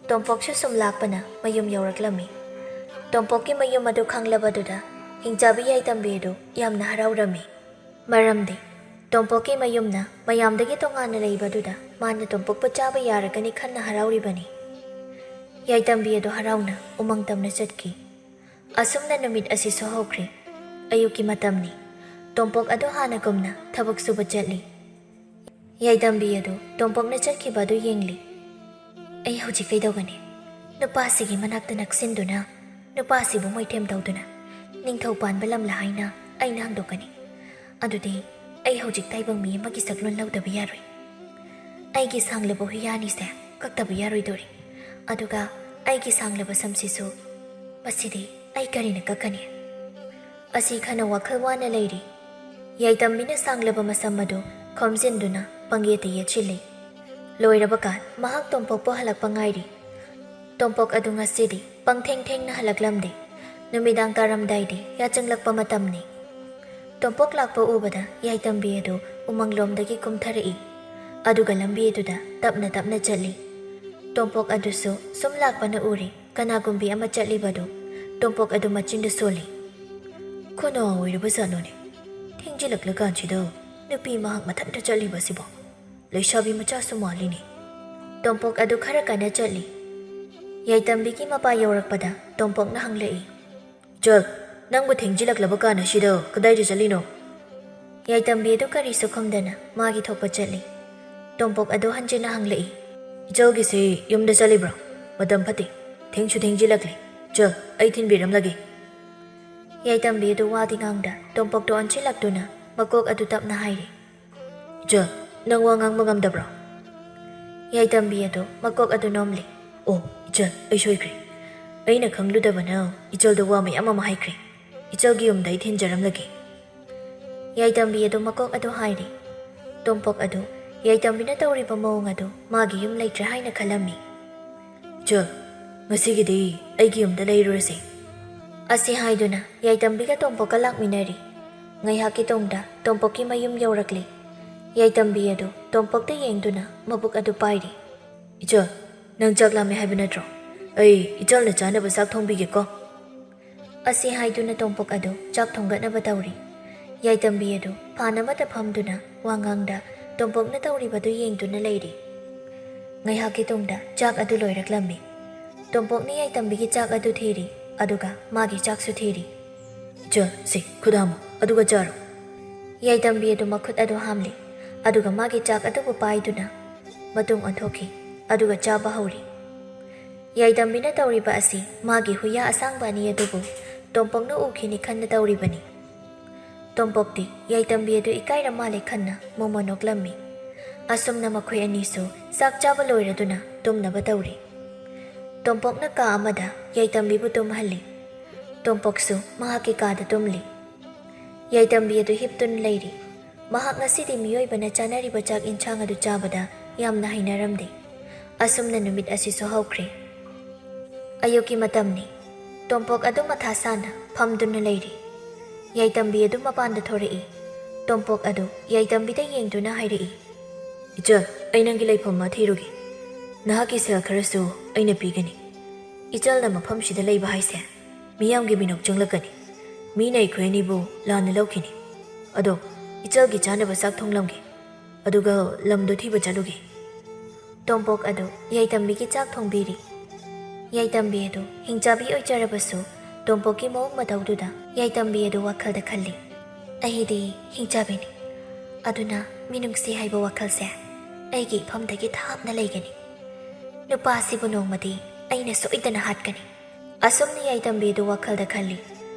ꯇꯣꯝꯄꯣꯛꯁꯨ ꯁꯨꯝ ꯂꯥꯛꯄꯅ ꯃꯌꯨꯝ ꯌꯧꯔꯛꯂꯝꯃꯤ꯫ ꯇꯣꯝꯄꯣꯛꯀꯤ ꯃꯌꯨꯝ ꯑꯗꯨ ꯈꯪꯂꯕꯗꯨꯗ ꯍꯤꯡꯆꯥꯕꯤ ꯌꯥꯏꯇꯝꯕꯤ ꯑꯗꯨ ꯌꯥꯝꯅ ꯍꯔꯥꯎꯔꯝꯃꯤ꯫ ꯃꯔꯝꯗꯤ ꯇꯣꯝꯄꯣꯛꯀꯤ ꯃꯌꯨꯝꯅ ꯃꯌꯥꯝꯗꯒꯤ ꯇꯣꯉꯥꯟꯅ ꯂꯩꯕꯗꯨꯗ ꯃꯥꯅ ꯇꯣꯝꯄꯣꯛꯄꯨ ꯆꯥꯕ ꯌꯥꯔꯒꯅꯤ ꯈꯟꯅ ꯍꯔꯥꯎꯔꯤꯕꯅꯤ꯫ ꯌꯥꯏꯇꯝꯕꯤ ꯑꯗꯨ ꯍꯔꯥꯎꯅ ꯎꯃꯪ ꯇꯝꯅ ꯆꯠꯈꯤ꯫ ꯑꯁꯨꯝꯅ ꯅꯨꯃꯤꯠ ꯑꯁꯤꯁꯨ ꯍꯧꯈ꯭ꯔꯦ꯫ ꯑꯌꯨꯛꯀꯤ ꯃꯇꯝꯅꯤ꯫ ꯇꯣꯝꯄꯣꯛ ꯑꯗꯨ ꯍꯥꯟꯅꯒꯨꯝꯅ ꯊꯕꯛ ꯁꯨꯕ ꯆꯠꯂꯤ꯫ ꯌꯥꯏꯇꯝꯕꯤ ꯑꯗꯨ ꯇꯣꯝꯄꯣꯛꯅ ꯆꯠꯈꯤꯕ ꯑꯗꯨ ꯌꯦꯡꯂꯤ꯫ "ꯑꯩ ꯍꯧꯖꯤꯛ ꯀꯩꯗꯧꯒꯅꯤ? ꯅꯨꯄꯥꯁꯤꯒꯤ ꯃꯅꯥꯛꯇ ꯅꯛꯁꯤꯟꯗꯨꯅ ꯅꯨꯄꯥꯁꯤꯕꯨ ꯃꯣꯏꯊꯦꯝ ꯇꯧꯗꯨꯅ ꯅꯤꯡꯊꯧ ꯄꯥꯟꯕ ꯂꯝꯂꯥ ꯍꯥꯏꯅ ꯑꯩꯅ ꯍꯪꯗꯣꯛꯀꯅꯤ꯫ ꯑꯗꯨꯗꯤ ꯑꯩ ꯍꯧꯖꯤꯛ ꯇꯥꯏꯕꯪ ꯃꯤ ꯑꯃꯒꯤ ꯁꯛꯂꯣꯟ ꯂꯧꯗꯕ ꯌꯥꯔꯣꯏ꯫ ꯑꯩꯒꯤ ꯁꯥꯡꯂꯕ ꯍꯨꯏꯌꯥꯅꯤꯁꯦ ꯀꯛꯇꯕ ꯌꯥꯔꯣꯏꯗꯣꯔꯤ꯫ ꯑꯗꯨꯒ ꯑꯩꯒꯤ ꯁꯥꯡꯂꯕ ꯁꯝꯁꯤꯁꯨ, ꯃꯁꯤꯗꯤ ꯑꯩ ꯀꯔꯤꯅ ꯀꯛꯀꯅꯤ?" ꯑꯁꯤ ꯈꯟꯅ ꯋꯥꯈꯜ ꯋꯥꯅ ꯂꯩꯔꯤ꯫ ꯌꯥꯏꯇꯝꯕꯤꯅ ꯁꯥꯡꯂꯕ ꯃꯁꯝ ꯑꯗꯨ ꯈꯣꯝꯖꯤꯟꯗꯨꯅ ꯄꯪꯌꯦꯠꯇ ꯌꯦꯠꯁꯤꯜꯂꯤ꯫ ꯂꯣꯏꯔꯕ ꯀꯥꯟ ꯃꯍꯥꯛ ꯇꯣꯝꯄꯣꯛꯄꯨ ꯍꯜꯂꯛꯄ ꯉꯥꯏꯔꯤ꯫ ꯇꯣꯝꯄꯣꯛ ꯑꯗꯨ ꯉꯁꯤꯗꯤ ꯄꯪꯊꯦꯡ ꯊꯦꯡꯅ ꯍꯜꯂꯛꯂꯝꯗꯦ꯫ ꯅꯨꯃꯤꯗꯥꯡ ꯇꯥꯔꯝꯗꯥꯏꯗꯤ ꯌꯥꯆꯪꯂꯛꯄ ꯃꯇꯝꯅꯤ꯫ ꯇꯣꯝꯄꯣꯛ ꯂꯥꯛꯄ ꯎꯕꯗ ꯌꯥꯏꯇꯝꯕꯤ ꯑꯗꯨ ꯎꯃꯪꯂꯣꯝꯗꯒꯤ ꯀꯨꯝꯊꯔꯛꯏ꯫ ꯑꯗꯨꯒ ꯂꯝꯕꯤ ꯑꯗꯨꯗ ꯇꯞꯅ ꯇꯞꯅ ꯆꯠꯂꯤ꯫ ꯇꯣꯝꯄꯣꯛ ꯑꯗꯨꯁꯨ ꯁꯨꯝ ꯂꯥꯛꯄꯅ ꯎꯔꯦ꯫ ꯀꯅꯥꯒꯨꯝꯕꯤ ꯑꯃ ꯆꯠꯂꯤꯕꯗꯨ ꯇꯣꯝꯄꯣꯛ ꯑꯗꯨ ꯃꯆꯤꯟꯗ ꯁꯣꯜꯂꯤ꯫ "ꯀꯅꯥ ꯑꯣꯏꯔꯕ ꯖꯥꯠꯅꯣꯅꯦ? ꯊꯦꯡꯖꯤꯜꯂꯛꯂꯀꯥꯟꯁꯤꯗ ꯅꯨꯄꯤ ꯃꯍꯥꯛ ꯃꯊꯟꯇ ꯆꯠꯂꯤꯕꯁꯤꯕꯣ? ꯂꯩꯁꯥꯕꯤ ꯃꯆꯥꯁꯨ ꯃꯥꯜꯂꯤꯅꯦ꯫" ꯇꯣꯝꯄꯣꯛ ꯑꯗꯨ ꯈꯔ ꯀꯟꯅ ꯆꯠꯂꯤ꯫ ꯌꯥꯏꯇꯝꯕꯤꯒꯤ ꯃꯄꯥ ꯌꯧꯔꯛꯄꯗ ꯇꯣꯝꯄꯣꯛꯅ ꯍꯪꯂꯛꯏ, "ꯆꯜ, ꯅꯪꯕꯨ ꯊꯦꯡꯖꯤꯜꯂꯛꯂꯕ ꯀꯥꯟ ꯑꯁꯤꯗ ꯀꯗꯥꯏꯗ ꯆꯠꯂꯤꯅꯣ?" ꯌꯥꯏꯇꯝꯕꯤ ꯑꯗꯨ ꯀꯔꯤꯁꯨ ꯈꯨꯝꯗꯅ ꯃꯥꯒꯤ ꯊꯣꯛꯄ ꯆꯠꯂꯤ꯫ ꯇꯣꯝꯄꯣꯛ ꯑꯗꯨ ꯍꯟꯖꯤꯟꯅ ꯍꯪꯂꯛꯏ, ꯏꯆꯜꯒꯤꯁꯦ ꯌꯨꯝꯗ ꯆꯠꯂꯤꯕ꯭ꯔꯣ? ꯃꯇꯝ ꯐꯠꯇꯦ, ꯊꯦꯡꯁꯨ ꯊꯦꯡꯖꯤꯜꯂꯛꯂꯦ꯫ ꯏꯆꯜ, ꯑꯩ ꯊꯤꯟꯕꯤꯔꯝꯂꯒꯦ꯫ ꯌꯥꯏꯇꯝꯕꯤ ꯑꯗꯨ ꯋꯥꯗꯤ ꯉꯥꯡꯗ ꯇꯣꯝꯄꯣꯛꯇꯣ ꯑꯣꯟꯁꯤꯜꯂꯛꯇꯨꯅ ꯃꯀꯣꯛ ꯑꯗꯨ ꯇꯞꯅ ꯍꯥꯏꯔꯤ꯫ ꯏꯆꯜ, ꯅꯪ ꯋꯥ ꯉꯥꯡꯕ ꯉꯝꯗꯕ꯭ꯔꯣ? ꯌꯥꯏꯇꯝꯕꯤ ꯑꯗꯨ ꯃꯀꯣꯛ ꯑꯗꯨ ꯅꯣꯝꯂꯤ꯫ ꯑꯣ, ꯏꯆꯜ, ꯑꯩ ꯁꯣꯏꯈ꯭ꯔꯦ꯫ ꯑꯩꯅ ꯈꯪꯂꯨꯗꯕꯅ ꯏꯆꯜꯗ ꯋꯥ ꯃꯌꯥꯝ ꯑꯃ ꯍꯥꯏꯈ꯭ꯔꯦ꯫ ꯏꯆꯜꯒꯤ ꯌꯨꯝꯗ ꯑꯩ ꯊꯤꯟꯖꯔꯝꯂꯒꯦ꯫ ꯌꯥꯏꯇꯝꯕꯤ ꯑꯗꯨ ꯃꯀꯣꯛ ꯑꯗꯨ ꯍꯥꯏꯔꯤ꯫ ꯇꯣꯝꯄꯣꯛ ꯑꯗꯨ ꯌꯥꯏꯇꯝꯕꯤꯅ ꯇꯧꯔꯤꯕ ꯃꯑꯣꯡ ꯑꯗꯨ ꯃꯥꯒꯤ ꯌꯨꯝ ꯂꯩꯇ꯭ꯔꯦ ꯍꯥꯏꯅ ꯈꯜꯂꯝꯃꯤ꯫ ꯏꯆꯜ, ꯉꯁꯤꯒꯤꯗꯤ ꯑꯩꯒꯤ ꯌꯨꯝꯗ ꯂꯩꯔꯨꯔꯁꯤ꯫ ꯑꯁꯤ ꯍꯥꯏꯗꯨꯅ ꯌꯥꯏꯇꯝꯕꯤꯒ ꯇꯣꯝꯄꯣꯛꯀ ꯂꯥꯛꯃꯤꯟꯅꯔꯤ꯫ ꯉꯥꯏꯍꯥꯛꯀꯤ ꯇꯨꯡꯗ ꯇꯣꯝꯄꯣꯛꯀꯤ ꯃꯌꯨꯝ ꯌꯧꯔꯛꯂꯤ꯫ ꯌꯥꯏꯇꯝꯕꯤ ꯑꯗꯨ ꯇꯣꯝꯄꯣꯛꯇ ꯌꯦꯡꯗꯨꯅ ꯃꯕꯨꯛ ꯑꯗꯨ ꯄꯥꯏꯔꯤ꯫ ꯏꯆꯜ, ꯅꯪ ꯆꯥꯛ ꯂꯥꯝꯃꯦ ꯍꯥꯏꯕ ꯅꯠꯇ꯭ꯔꯣ? ꯑꯩ ꯏꯆꯜꯅ ꯆꯥꯅꯕ ꯆꯥꯛ ꯊꯣꯡꯕꯤꯒꯦꯀꯣ꯫ ꯑꯁꯤ ꯍꯥꯏꯗꯨꯅ ꯇꯣꯝꯄꯣꯛ ꯑꯗꯨ ꯆꯥꯛ ꯊꯣꯡꯒꯠꯅꯕ ꯇꯧꯔꯤ꯫ ꯌꯥꯏꯇꯝꯕꯤ ꯑꯗꯨ ꯐꯥꯟ ꯑꯃꯗ ꯐꯝꯗꯨꯅ ꯋꯥꯉꯥꯡꯗ ꯇꯣꯝꯄꯣꯛꯅ ꯇꯧꯔꯤꯕꯗꯨ ꯌꯦꯡꯗꯨꯅ ꯂꯩꯔꯤ꯫ ꯉꯥꯏꯍꯥꯛꯀꯤ ꯇꯨꯡꯗ ꯆꯥꯛ ꯑꯗꯨ ꯂꯣꯏꯔꯛꯂꯝꯃꯤ꯫ ꯇꯣꯝꯄꯣꯛꯅ ꯌꯥꯏꯇꯝꯕꯤꯒꯤ ꯆꯥꯛ ꯑꯗꯨ ꯊꯤꯔꯤ, ꯑꯗꯨꯒ ꯃꯥꯒꯤ ꯆꯥꯛꯁꯨ ꯊꯤꯔꯤ꯫ ꯏꯆꯜ, ꯁꯤ ꯈꯨꯗꯥꯃꯨ, ꯑꯗꯨꯒ ꯆꯥꯔꯣ꯫ ꯌꯥꯏꯇꯝꯕꯤ ꯑꯗꯨ ꯃꯈꯨꯠ ꯑꯗꯨ ꯍꯥꯝꯂꯤ, ꯑꯗꯨꯒ ꯃꯥꯒꯤ ꯆꯥꯛ ꯑꯗꯨꯕꯨ ꯄꯥꯏꯗꯨꯅ ꯃꯇꯨꯡ ꯑꯣꯟꯊꯣꯛꯈꯤ, ꯑꯗꯨꯒ ꯆꯥꯕ ꯍꯧꯔꯤ꯫ ꯌꯥꯏꯇꯝꯕꯤꯅ ꯇꯧꯔꯤꯕ ꯑꯁꯤ ꯃꯥꯒꯤ ꯍꯨꯏꯌꯥ ꯑꯁꯥꯡꯕ ꯑꯅꯤ ꯑꯗꯨꯕꯨ ꯇꯣꯝꯄꯣꯛꯅ ꯎꯈꯤꯅꯤ ꯈꯟꯅ ꯇꯧꯔꯤꯕꯅꯤ꯫ ꯇꯣꯝꯄꯣꯛꯇꯤ ꯌꯥꯏꯇꯝꯕꯤ ꯑꯗꯨ ꯏꯀꯥꯏꯔ ꯃꯥꯜꯂꯦ ꯈꯟꯅ ꯃꯣꯃꯣ ꯅꯣꯛꯂꯝꯃꯤ꯫ ꯑꯁꯨꯝꯅ ꯃꯈꯣꯏ ꯑꯅꯤꯁꯨ ꯆꯥꯛ ꯆꯥꯕ ꯂꯣꯏꯔꯗꯨꯅ ꯇꯨꯝꯅꯕ ꯇꯧꯔꯤ꯫ ꯇꯣꯝꯄꯣꯛꯅ ꯀꯥ ꯑꯃꯗ ꯌꯥꯏꯇꯝꯕꯤꯕꯨ ꯇꯨꯝꯍꯜꯂꯤ꯫ ꯇꯣꯝꯄꯣꯛꯁꯨ ꯃꯍꯥꯛꯀꯤ ꯀꯥꯗ ꯇꯨꯝꯂꯤ꯫ ꯌꯥꯏꯇꯝꯕꯤ ꯑꯗꯨ ꯍꯤꯞꯇꯨꯅ ꯂꯩꯔꯤ꯫ ꯃꯍꯥꯛ ꯉꯁꯤꯗꯤ ꯃꯤꯑꯣꯏꯕꯅ ꯆꯥꯅꯔꯤꯕ ꯆꯥꯛ ꯏꯟꯁꯥꯡ ꯑꯗꯨ ꯆꯥꯕꯗ ꯌꯥꯝꯅ ꯍꯩꯅꯔꯝꯗꯦ꯫ ꯑꯁꯨꯝꯅ ꯅꯨꯃꯤꯠ ꯑꯁꯤꯁꯨ ꯍꯧꯈ꯭ꯔꯦ꯫ ꯑꯌꯨꯛꯀꯤ ꯃꯇꯝꯅꯤ꯫ ꯇꯣꯝꯄꯣꯛ ꯑꯗꯨ ꯃꯊꯥ ꯁꯥꯅ ꯐꯝꯗꯨꯅ ꯂꯩꯔꯤ꯫ ꯌꯥꯏꯇꯝꯕꯤ ꯑꯗꯨ ꯃꯄꯥꯟꯗ ꯊꯣꯔꯛꯏ꯫ ꯇꯣꯝꯄꯣꯛ ꯑꯗꯨ ꯌꯥꯏꯇꯝꯕꯤꯗ ꯌꯦꯡꯗꯨꯅ ꯍꯥꯏꯔꯛꯏ꯫ ꯏꯆꯜ, ꯑꯩ ꯅꯪꯒꯤ ꯂꯩꯐꯝ ꯑꯃ ꯊꯤꯔꯨꯒꯦ꯫ ꯅꯍꯥꯛꯀꯤ ꯁꯦꯜ ꯈꯔꯁꯨ ꯑꯩꯅ ꯄꯤꯒꯅꯤ꯫ ꯏꯆꯜꯅ ꯃꯐꯝꯁꯤꯗ ꯂꯩꯕ ꯍꯥꯏꯁꯦ ꯃꯤꯌꯥꯝꯒꯤ ꯃꯤꯅꯣꯛ ꯆꯪꯂꯛꯀꯅꯤ꯫ ꯃꯤꯅ ꯑꯩꯈꯣꯏ ꯑꯅꯤꯕꯨ ꯂꯥꯟꯅ ꯂꯧꯈꯤꯅꯤ꯫ ꯑꯗꯣ ꯏꯆꯜꯒꯤ ꯆꯥꯅꯕ ꯆꯥꯛ ꯊꯣꯡꯂꯝꯒꯦ꯫ ꯑꯗꯨꯒ ꯂꯝꯗꯣ ꯊꯤꯕ ꯆꯠꯂꯨꯒꯦ꯫ ꯇꯣꯝꯄꯣꯛ ꯑꯗꯨ ꯌꯥꯏꯇꯝꯕꯤꯒꯤ ꯆꯥꯛ ꯊꯣꯡꯕꯤꯔꯤ꯫ ꯌꯥꯏꯇꯝꯕꯤ ꯑꯗꯨ ꯍꯤꯡꯆꯥꯕꯤ ꯑꯣꯏꯖꯔꯕꯁꯨ ꯇꯣꯝꯄꯣꯛꯀꯤ ꯃꯑꯣꯡ ꯃꯇꯧꯗꯨꯗ ꯌꯥꯏꯇꯝꯕꯤ ꯑꯗꯨ ꯋꯥꯈꯜꯗ ꯈꯜꯂꯤ꯫ ꯑꯩꯗꯤ ꯍꯤꯡꯆꯥꯕꯤꯅꯤ꯫ ꯑꯗꯨꯅ ꯃꯤꯅꯨꯡꯁꯤ ꯍꯥꯏꯕ ꯋꯥꯈꯜꯁꯦ ꯑꯩꯒꯤ ꯏꯐꯝꯗꯒꯤ ꯊꯥꯞꯅ ꯂꯩꯒꯅꯤ꯫ "ꯅꯨꯄꯥꯁꯤꯕꯨ ꯅꯣꯡꯃꯗꯤ ꯑꯩꯅ ꯁꯣꯏꯗꯅ ꯍꯥꯠꯀꯅꯤ"꯫ ꯑꯁꯨꯝꯅ ꯌꯥꯏꯇꯝꯕꯤ ꯑꯗꯨ ꯋꯥꯈꯜꯗ ꯈꯜꯂꯤ꯫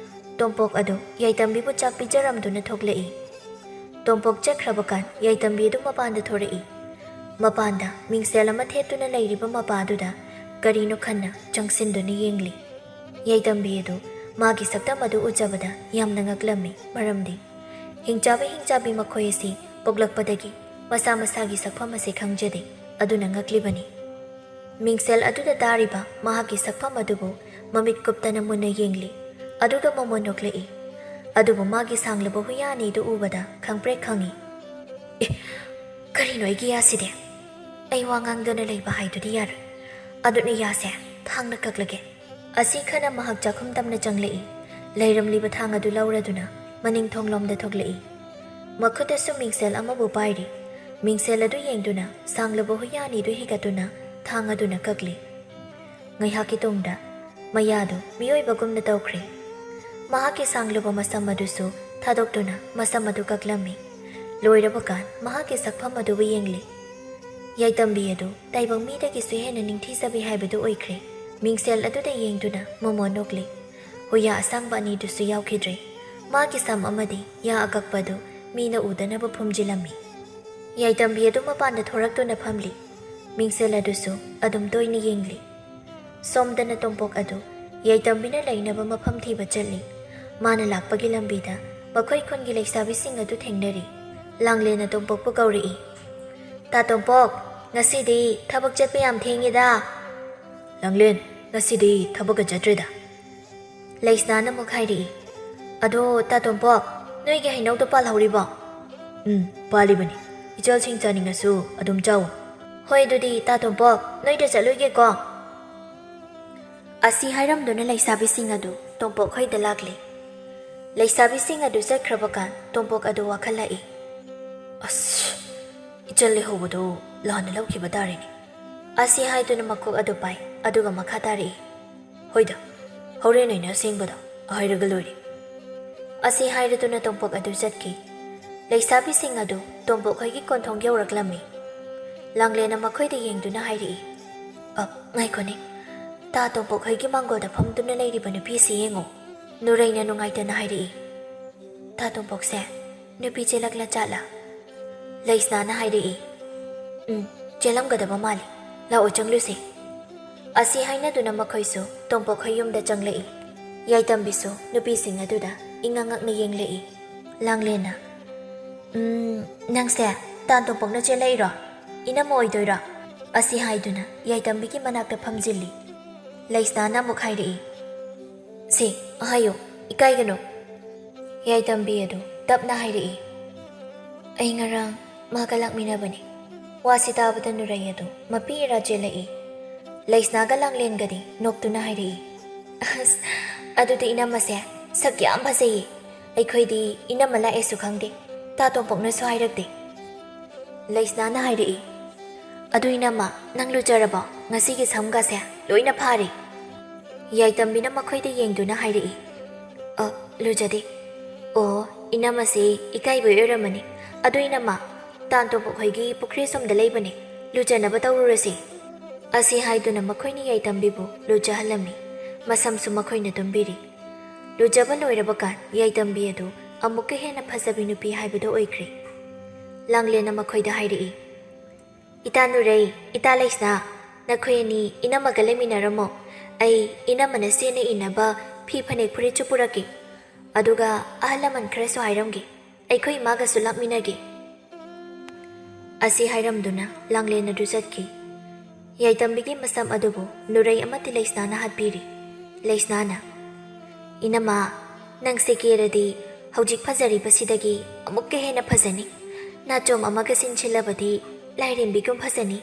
ꯇꯣꯝꯄꯣꯛ ꯑꯗꯨ ꯌꯥꯏꯇꯝꯕꯤꯕꯨ ꯆꯥꯛ ꯄꯤꯖꯔꯝꯗꯨꯅ ꯊꯣꯛꯂꯛꯏ꯫ ꯇꯣꯝꯄꯣꯛ ꯆꯠꯈ꯭ꯔꯕ ꯀꯥꯟ ꯌꯥꯏꯇꯝꯕꯤ ꯑꯗꯨ ꯃꯄꯥꯟꯗ ꯊꯣꯔꯛꯏ꯫ ꯃꯄꯥꯟꯗ ꯃꯤꯡꯁꯦꯜ ꯑꯃ ꯊꯦꯠꯇꯨꯅ ꯂꯩꯔꯤꯕ ꯃꯄꯥ ꯑꯗꯨꯗ ꯀꯔꯤꯅꯣ ꯈꯟꯅ ꯆꯪꯁꯤꯟꯗꯨꯅ ꯌꯦꯡꯂꯤ꯫ ꯌꯥꯏꯇꯝꯕꯤ ꯑꯗꯨ ꯃꯥꯒꯤ ꯁꯛꯇꯝ ꯑꯗꯨ ꯎꯖꯕꯗ ꯌꯥꯝꯅ ꯉꯛꯂꯝꯃꯤ, ꯃꯔꯝꯗꯤ ꯍꯤꯡꯆꯥꯕꯤ ꯍꯤꯡꯆꯥꯕꯤ ꯃꯈꯣꯏ ꯑꯁꯤ ꯄꯣꯛꯂꯛꯄꯗꯒꯤ ꯃꯁꯥ ꯃꯁꯥꯒꯤ ꯁꯛꯐꯝ ꯑꯁꯤ ꯈꯪꯖꯗꯦ, ꯑꯗꯨꯅ ꯉꯛꯂꯤꯕꯅꯤ꯫ ꯃꯤꯡꯁꯦꯜ ꯑꯗꯨꯗ ꯇꯥꯔꯤꯕ ꯃꯍꯥꯛꯀꯤ ꯁꯛꯐꯝ ꯑꯗꯨꯕꯨ ꯃꯃꯤꯠ ꯀꯨꯞꯇꯅ ꯃꯨꯟꯅ ꯌꯦꯡꯂꯤ, ꯑꯗꯨꯒ ꯃꯃꯣꯟ ꯅꯣꯛꯂꯛꯏ꯫ ꯑꯗꯨꯕꯨ ꯃꯥꯒꯤ ꯁꯥꯡꯂꯕ ꯍꯨꯌꯥ ꯑꯅꯤꯗꯨ ꯎꯕꯗ ꯈꯪꯄ꯭ꯔꯦꯛ ꯈꯪꯏ꯫ "ꯑꯦ, ꯀꯔꯤꯅꯣ ꯑꯩꯒꯤ ꯌꯥꯁꯤꯗꯤ? ꯑꯩ ꯋꯥ ꯉꯥꯡꯗꯅ ꯂꯩꯕ ꯍꯥꯏꯗꯨꯗꯤ ꯌꯥꯔꯣꯏ꯫ ꯑꯗꯨꯅ ꯌꯥꯁꯦ ꯊꯥꯡꯅ ꯀꯛꯂꯒꯦ"꯫ ꯑꯁꯤ ꯈꯟꯅ ꯃꯍꯥꯛ ꯆꯥꯛꯈꯨꯝ ꯇꯝꯅ ꯆꯪꯂꯛꯏ꯫ ꯂꯩꯔꯝꯂꯤꯕ ꯊꯥꯡ ꯑꯗꯨ ꯂꯧꯔꯗꯨꯅ ꯃꯅꯤꯡ ꯊꯣꯡꯂꯣꯝꯗ ꯊꯣꯛꯂꯛꯏ꯫ ꯃꯈꯨꯠꯇꯁꯨ ꯃꯤꯡꯁꯦꯜ ꯑꯃꯕꯨ ꯄꯥꯏꯔꯤ꯫ ꯃꯤꯡꯁꯦꯜ ꯑꯗꯨ ꯌꯦꯡꯗꯨꯅ ꯁꯥꯡꯂꯕ ꯍꯨꯌꯥ ꯑꯅꯤꯗꯨ ꯍꯤꯒꯠꯇꯨꯅ ꯊꯥꯡ ꯑꯗꯨꯅ ꯀꯛꯂꯤ꯫ ꯉꯥꯏꯍꯥꯛꯀꯤ ꯇꯨꯡꯗ ꯃꯌꯥꯗꯨ ꯃꯤꯑꯣꯏꯕꯒꯨꯝꯅ ꯇꯧꯈ꯭ꯔꯦ꯫ ꯃꯍꯥꯛꯀꯤ ꯁꯥꯡꯂꯕ ꯃꯁꯝ ꯑꯗꯨꯁꯨ ꯊꯥꯗꯣꯛꯇꯨꯅ ꯃꯁꯝ ꯑꯗꯨ ꯀꯛꯂꯝꯃꯤ꯫ ꯂꯣꯏꯔꯕ ꯀꯥꯟ ꯃꯍꯥꯛꯀꯤ ꯁꯛꯐꯝ ꯑꯗꯨꯕꯨ ꯌꯦꯡꯂꯤ꯫ ꯌꯥꯏꯇꯝꯕꯤ ꯑꯗꯨ ꯇꯥꯏꯕꯪ ꯃꯤꯗꯒꯤꯁꯨ ꯍꯦꯟꯅ ꯅꯤꯡꯊꯤꯖꯕꯤ ꯍꯥꯏꯕꯗꯨ ꯑꯣꯏꯈ꯭ꯔꯦ꯫ ꯃꯤꯡꯁꯦꯜ ꯑꯗꯨꯗ ꯌꯦꯡꯗꯨꯅ ꯃꯃꯣꯟ ꯅꯣꯛꯂꯤ꯫ ꯍꯨꯌꯥ ꯑꯁꯥꯡꯕ ꯑꯅꯤꯗꯨꯁꯨ ꯌꯥꯎꯈꯤꯗ꯭ꯔꯦ꯫ ꯃꯥꯒꯤ ꯁꯝ ꯑꯃꯗꯤ ꯌꯥ ꯑꯀꯛꯄꯗꯨ ꯃꯤꯅ ꯎꯗꯅꯕ ꯐꯨꯝꯖꯤꯜꯂꯝꯃꯤ꯫ ꯌꯥꯏꯇꯝꯕꯤ ꯑꯗꯨ ꯃꯄꯥꯟꯗ ꯊꯣꯔꯛꯇꯨꯅ ꯐꯝꯂꯤ꯫ ꯃꯤꯡꯁꯦꯜ ꯑꯗꯨꯁꯨ ꯑꯗꯨꯝ ꯇꯣꯏꯅ ꯌꯦꯡꯂꯤ꯫ ꯁꯣꯝꯗꯅ ꯇꯣꯝꯄꯣꯛ ꯑꯗꯨ ꯌꯥꯏꯇꯝꯕꯤꯅ ꯂꯩꯅꯕ ꯃꯐꯝ ꯊꯤꯕ ꯆꯠꯂꯤ꯫ ꯃꯥꯅ ꯂꯥꯛꯄꯒꯤ ꯂꯝꯕꯤꯗ ꯃꯈꯣꯏ ꯈꯨꯟꯒꯤ ꯂꯩꯁꯥꯕꯤꯁꯤꯡ ꯑꯗꯨ ꯊꯦꯡꯅꯔꯤ꯫ ꯂꯥꯡꯂꯦꯟꯅ ꯇꯣꯝꯄꯣꯛꯄꯨ ꯀꯧꯔꯛꯏ꯫ "ꯇꯥ ꯇꯣꯝꯄꯣꯛ, ꯉꯁꯤꯗꯤ ꯊꯕꯛ ꯆꯠꯄ ꯌꯥꯝ ꯊꯦꯡꯉꯤꯗ"꯫ "ꯂꯥꯡꯂꯦꯟ, ꯉꯁꯤꯗꯤ ꯊꯕꯛꯀ ꯆꯠꯇ꯭ꯔꯦꯗ"꯫ ꯂꯩꯁꯅꯥꯅ ꯑꯃꯨꯛ ꯍꯥꯏꯔꯛꯏ꯫ "ꯑꯗꯣ ꯇꯥ ꯇꯣꯝꯄꯣꯛ, ꯅꯣꯏꯒꯤ ꯍꯩꯅꯧꯗꯣ ꯄꯥꯜꯍꯧꯔꯤꯕꯣ?" "ꯎꯝ, ꯄꯥꯜꯂꯤꯕꯅꯤ꯫ ꯏꯆꯜꯁꯤꯡ ꯆꯥꯅꯤꯡꯉꯁꯨ ꯑꯗꯨꯝ ꯆꯥꯎ"꯫ "ꯍꯣꯏ, ꯑꯗꯨꯗꯤ ꯇꯥ ꯇꯣꯝꯄꯣꯛ, ꯅꯣꯏꯗ ꯆꯠꯂꯨꯒꯦꯀꯣ"꯫ ꯑꯁꯤ ꯍꯥꯏꯔꯝꯗꯨꯅ ꯂꯩꯁꯥꯕꯤꯁꯤꯡ ꯑꯗꯨ ꯇꯣꯝꯄꯣꯛ ꯍꯣꯏꯗ ꯂꯥꯛꯂꯤ꯫ ꯂꯩꯁꯥꯕꯤꯁꯤꯡ ꯑꯗꯨ ꯆꯠꯈ꯭ꯔꯕ ꯀꯥꯟ ꯇꯣꯝꯄꯣꯛ ꯑꯗꯨ ꯋꯥꯈꯜꯂꯛꯏ꯫ "ꯑꯁ, ꯏꯆꯜ ꯂꯩꯍꯧꯕꯗꯣ ꯂꯥꯟꯅ ꯂꯧꯈꯤꯕ ꯇꯥꯔꯦꯅꯦ"꯫ ꯑꯁꯤ ꯍꯥꯏꯗꯨꯅ ꯃꯀꯣꯛ ꯑꯗꯨ ꯄꯥꯏ, ꯑꯗꯨꯒ ꯃꯈꯥ ꯇꯥꯔꯛꯏ꯫ "ꯍꯣꯏꯗ, ꯍꯣꯔꯦꯟ ꯑꯩꯅ ꯑꯁꯦꯡꯕꯗꯣ ꯍꯥꯏꯔꯒ ꯂꯣꯏꯔꯦ"꯫ ꯑꯁꯤ ꯍꯥꯏꯔꯗꯨꯅ ꯇꯣꯝꯄꯣꯛ ꯑꯗꯨ ꯆꯠꯈꯤ꯫ ꯂꯩꯁꯥꯕꯤꯁꯤꯡ ꯑꯗꯨ ꯇꯣꯝꯄꯣꯛ ꯍꯣꯏꯒꯤ ꯀꯣꯟꯊꯣꯡ ꯌꯧꯔꯛꯂꯝꯃꯤ꯫ ꯂꯥꯡꯂꯦꯟꯅ ꯃꯈꯣꯏꯗ ꯌꯦꯡꯗꯨꯅ ꯍꯥꯏꯔꯛꯏ꯫ ꯑ, ꯉꯥꯏꯈꯣꯅꯦ꯫ ꯇꯥ ꯇꯣꯝꯄꯣꯛ ꯍꯣꯏꯒꯤ ꯃꯥꯡꯒꯣꯜꯗ ꯐꯝꯗꯨꯅ ꯂꯩꯔꯤꯕ ꯅꯨꯄꯤꯁꯤ ꯌꯦꯡꯉꯣ꯫ ꯅꯨꯔꯩꯅ ꯅꯨꯡꯉꯥꯏꯇꯅ ꯍꯥꯏꯔꯛꯏ꯫ ꯇꯥ ꯇꯣꯝꯄꯣꯛꯁꯦ ꯅꯨꯄꯤ ꯆꯦꯜꯂꯛꯂ ꯖꯥꯠꯂꯥ? ꯂꯩꯁꯅꯥꯅ ꯍꯥꯏꯔꯛꯏ꯫ "ꯎꯝ, ꯆꯦꯜꯂꯝꯒꯗꯕ ꯃꯥꯜꯂꯤ꯫ ꯂꯥꯛꯑꯣ, ꯆꯪꯂꯨꯁꯦ꯫" ꯑꯁꯤ ꯍꯥꯏꯅꯗꯨꯅ ꯃꯈꯣꯏꯁꯨ ꯇꯣꯝꯄꯣꯛ ꯍꯣꯏ ꯌꯨꯝꯗ ꯆꯪꯂꯛꯏ꯫ ꯌꯥꯏꯇꯝꯕꯤꯁꯨ ꯅꯨꯄꯤꯁꯤꯡ ꯑꯗꯨꯗ ꯏꯉꯛ ꯉꯛꯅ ꯌꯦꯡꯂꯛꯏ꯫ ꯂꯥꯡꯂꯦꯟꯅ, "ꯎꯝ, ꯅꯪꯁꯦ ꯇꯥ ꯇꯣꯝꯄꯣꯛꯅ ꯆꯦꯜꯂꯛꯏꯔꯣ? ꯏꯅꯝꯃ ꯑꯣꯏꯗꯣꯏꯔꯣ?" ꯑꯁꯤ ꯍꯥꯏꯗꯨꯅ ꯌꯥꯏꯇꯝꯕꯤꯒꯤ ꯃꯅꯥꯛꯇ ꯐꯝꯖꯤꯜꯂꯤ꯫ ꯂꯩꯁꯅꯥꯅ ꯑꯃꯨꯛ ꯍꯥꯏꯔꯛꯏ, "ꯁꯤ, ꯍꯥꯏꯌꯨ, ꯏꯀꯥꯏꯒꯅꯨ꯫" ꯌꯥꯏꯇꯝꯕꯤ ꯑꯗꯨ ꯇꯞꯅ ꯍꯥꯏꯔꯛꯏ, "ꯑꯩ ꯉꯔꯥꯡ ꯃꯥꯒ ꯂꯥꯛꯃꯤꯟꯅꯕꯅꯤ꯫" ꯋꯥꯁꯤ ꯇꯥꯕꯗ ꯅꯨꯔꯩ ꯑꯗꯨ ꯃꯄꯤ ꯏꯔꯥ ꯆꯦꯜꯂꯛꯏ꯫ ꯂꯩꯁꯅꯥꯒ ꯂꯥꯡꯂꯦꯟꯒꯗꯤ ꯅꯣꯛꯇꯨꯅ ꯍꯥꯏꯔꯛꯏ, "ꯑꯁ, ꯑꯗꯨꯗꯤ ꯏꯅꯝꯃꯁꯦ ꯁꯛ ꯌꯥꯝ ꯐꯖꯩꯌꯦ꯫ ꯑꯩꯈꯣꯏꯗꯤ ꯏꯅꯝꯃ ꯂꯥꯛꯑꯦꯁꯨ ꯈꯪꯗꯦ, ꯇꯥ ꯇꯣꯝꯄꯣꯛꯅꯁꯨ ꯍꯥꯏꯔꯛꯇꯦ꯫" ꯂꯩꯁꯅꯥꯅ ꯍꯥꯏꯔꯛꯏ, "ꯑꯗꯨ ꯏꯅꯝꯃ, ꯅꯪ ꯂꯨꯖꯔꯕꯣ? ꯉꯁꯤꯒꯤ ꯁꯝꯒꯁꯦ ꯂꯣꯏꯅ ꯐꯥꯔꯦ꯫" ꯌꯥꯏꯇꯝꯕꯤꯅ ꯃꯈꯣꯏꯗ ꯌꯦꯡꯗꯨꯅ ꯍꯥꯏꯔꯛꯏ, "ꯑ, ꯂꯨꯖꯗꯦ꯫" "ꯑꯣ, ꯏꯅꯝꯃꯁꯤ ꯏꯀꯥꯏꯕꯩ ꯑꯣꯏꯔꯝꯃꯅꯤ꯫ ꯑꯗꯨ ꯏꯅꯝꯃ, ꯇꯥ ꯇꯣꯝꯄꯣꯛ ꯍꯣꯏꯒꯤ ꯄꯨꯈ꯭ꯔꯤ ꯁꯣꯝꯗ ꯂꯩꯕꯅꯦ, ꯂꯨꯖꯅꯕ ꯇꯧꯔꯨꯔꯁꯤ꯫" ꯑꯁꯤ ꯍꯥꯏꯗꯨꯅ ꯃꯈꯣꯏꯅ ꯌꯥꯏꯇꯝꯕꯤꯕꯨ ꯂꯨꯖꯍꯜꯂꯝꯃꯤ꯫ ꯃꯁꯝꯁꯨ ꯃꯈꯣꯏꯅ ꯇꯨꯝꯕꯤꯔꯤ꯫ ꯂꯨꯖꯕ ꯂꯣꯏꯔꯕ ꯀꯥꯟ ꯌꯥꯏꯇꯝꯕꯤ ꯑꯗꯨ ꯑꯃꯨꯛꯀ ꯍꯦꯟꯅ ꯐꯖꯕꯤ ꯅꯨꯄꯤ ꯍꯥꯏꯕꯗꯨ ꯑꯣꯏꯈ꯭ꯔꯦ꯫ ꯂꯥꯡꯂꯦꯟꯅ ꯃꯈꯣꯏꯗ ꯍꯥꯏꯔꯛꯏ, "ꯏꯇꯥ ꯅꯨꯔꯩ, ꯏꯇꯥ ꯂꯩꯁꯅꯥ, ꯅꯈꯣꯏ ꯑꯅꯤ ꯏꯅꯝꯃꯒ ꯂꯩꯃꯤꯟꯅꯔꯝꯃꯣ꯫ ꯑꯩ ꯏꯅꯝꯃꯅ ꯁꯦꯠꯅ ꯏꯅꯕ ꯐꯤ ꯐꯅꯦꯛ ꯐꯨꯔꯤꯠꯁꯨ ꯄꯨꯔꯛꯀꯦ꯫ ꯑꯗꯨꯒ ꯑꯍꯜ ꯂꯃꯟ ꯈꯔꯁꯨ ꯍꯥꯏꯔꯝꯒꯦ꯫ ꯑꯩꯈꯣꯏ ꯏꯃꯥꯒꯁꯨ ꯂꯥꯛꯃꯤꯟꯅꯒꯦ꯫" ꯑꯁꯤ ꯍꯥꯏꯔꯝꯗꯨꯅ ꯂꯥꯡꯂꯦꯟ ꯑꯗꯨ ꯆꯠꯈꯤ꯫ ꯌꯥꯏꯇꯝꯕꯤꯒꯤ ꯃꯁꯝ ꯑꯗꯨꯕꯨ ꯅꯨꯔꯩ ꯑꯃꯗꯤ ꯂꯩꯁꯅꯥꯅ ꯍꯥꯠꯄꯤꯔꯤ꯫ ꯂꯩꯁꯅꯥꯅ, "ꯏꯅꯝꯃ, ꯅꯪꯁꯦ ꯀꯦꯔꯗꯤ ꯍꯧꯖꯤꯛ ꯐꯖꯔꯤꯕꯁꯤꯗꯒꯤ ꯑꯃꯨꯛꯀ ꯍꯦꯟꯅ ꯐꯖꯅꯤ꯫ ꯅꯥꯆꯣꯝ ꯑꯃꯒ ꯁꯤꯟꯁꯤꯜꯂꯕꯗꯤ ꯂꯥꯏꯔꯦꯝꯕꯤꯒꯨꯝ ꯐꯖꯅꯤ꯫"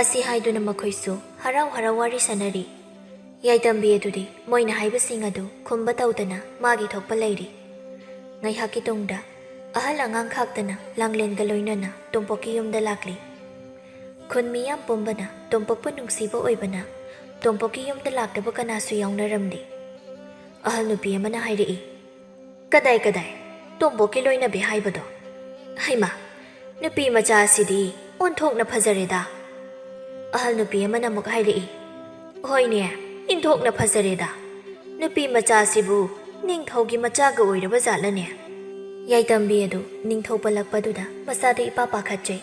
ꯑꯁꯤ ꯍꯥꯏꯗꯨꯅ ꯃꯈꯣꯏꯁꯨ ꯍꯔꯥꯎ ꯍꯔꯥꯎ ꯋꯥꯔꯤ ꯁꯥꯟꯅꯔꯤ꯫ ꯌꯥꯏꯇꯝꯕꯤ ꯑꯗꯨꯗꯤ ꯃꯣꯏꯅ ꯍꯥꯏꯕꯁꯤꯡ ꯑꯗꯨ ꯈꯨꯝꯕ ꯇꯧꯗꯅ ꯃꯥꯒꯤ ꯊꯣꯛꯄ ꯂꯩꯔꯤ꯫ ꯉꯥꯏꯍꯥꯛꯀꯤ ꯇꯨꯡꯗ ꯑꯍꯜ ꯑꯉꯥꯡ ꯈꯥꯛꯇꯅ ꯂꯥꯡꯂꯦꯟꯒ ꯂꯣꯏꯅꯅ ꯇꯣꯝꯄꯣꯛꯀꯤ ꯌꯨꯝꯗ ꯂꯥꯛꯂꯤ꯫ ꯈꯨꯟ ꯃꯤꯌꯥꯝ ꯄꯨꯝꯕꯅ ꯇꯣꯝꯄꯣꯛꯄꯨ ꯅꯨꯡꯁꯤꯕ ꯑꯣꯏꯕꯅ ꯇꯣꯝꯄꯣꯛꯀꯤ ꯌꯨꯝꯗ ꯂꯥꯛꯇꯕ ꯀꯅꯥꯁꯨ ꯌꯥꯎꯅꯔꯝꯗꯦ꯫ ꯑꯍꯜ ꯅꯨꯄꯤ ꯑꯃꯅ ꯍꯥꯏꯔꯛꯏ, "ꯀꯗꯥꯏ ꯀꯗꯥꯏ? ꯇꯣꯝꯄꯣꯛꯀꯤ ꯂꯣꯏꯅꯕꯤ ꯍꯥꯏꯕꯗꯣ? ꯍꯩꯃꯥ, ꯅꯨꯄꯤ ꯃꯆꯥ ꯑꯁꯤꯗꯤ ꯑꯣꯟꯊꯣꯛꯅ ꯐꯖꯔꯦꯗ!" ꯑꯍꯜ ꯅꯨꯄꯤ ꯑꯃꯅ ꯑꯃꯨꯛ ꯍꯥꯏꯔꯛꯏ, "ꯍꯣꯏꯅꯦ, ꯏꯟꯊꯣꯛꯅ ꯐꯖꯔꯦꯗ꯫ ꯅꯨꯄꯤ ꯃꯆꯥꯁꯤꯕꯨ ꯅꯤꯡꯊꯧꯒꯤ ꯃꯆꯥꯒ ꯑꯣꯏꯔꯕ ꯖꯥꯠꯂꯅꯦ?" ꯌꯥꯏꯇꯝꯕꯤ ꯑꯗꯨ ꯅꯤꯡꯊꯧ ꯄꯜꯂꯛꯄꯗꯨꯗ ꯃꯁꯥꯗꯨ ꯏꯄꯥ ꯄꯥꯈꯠꯆꯩ꯫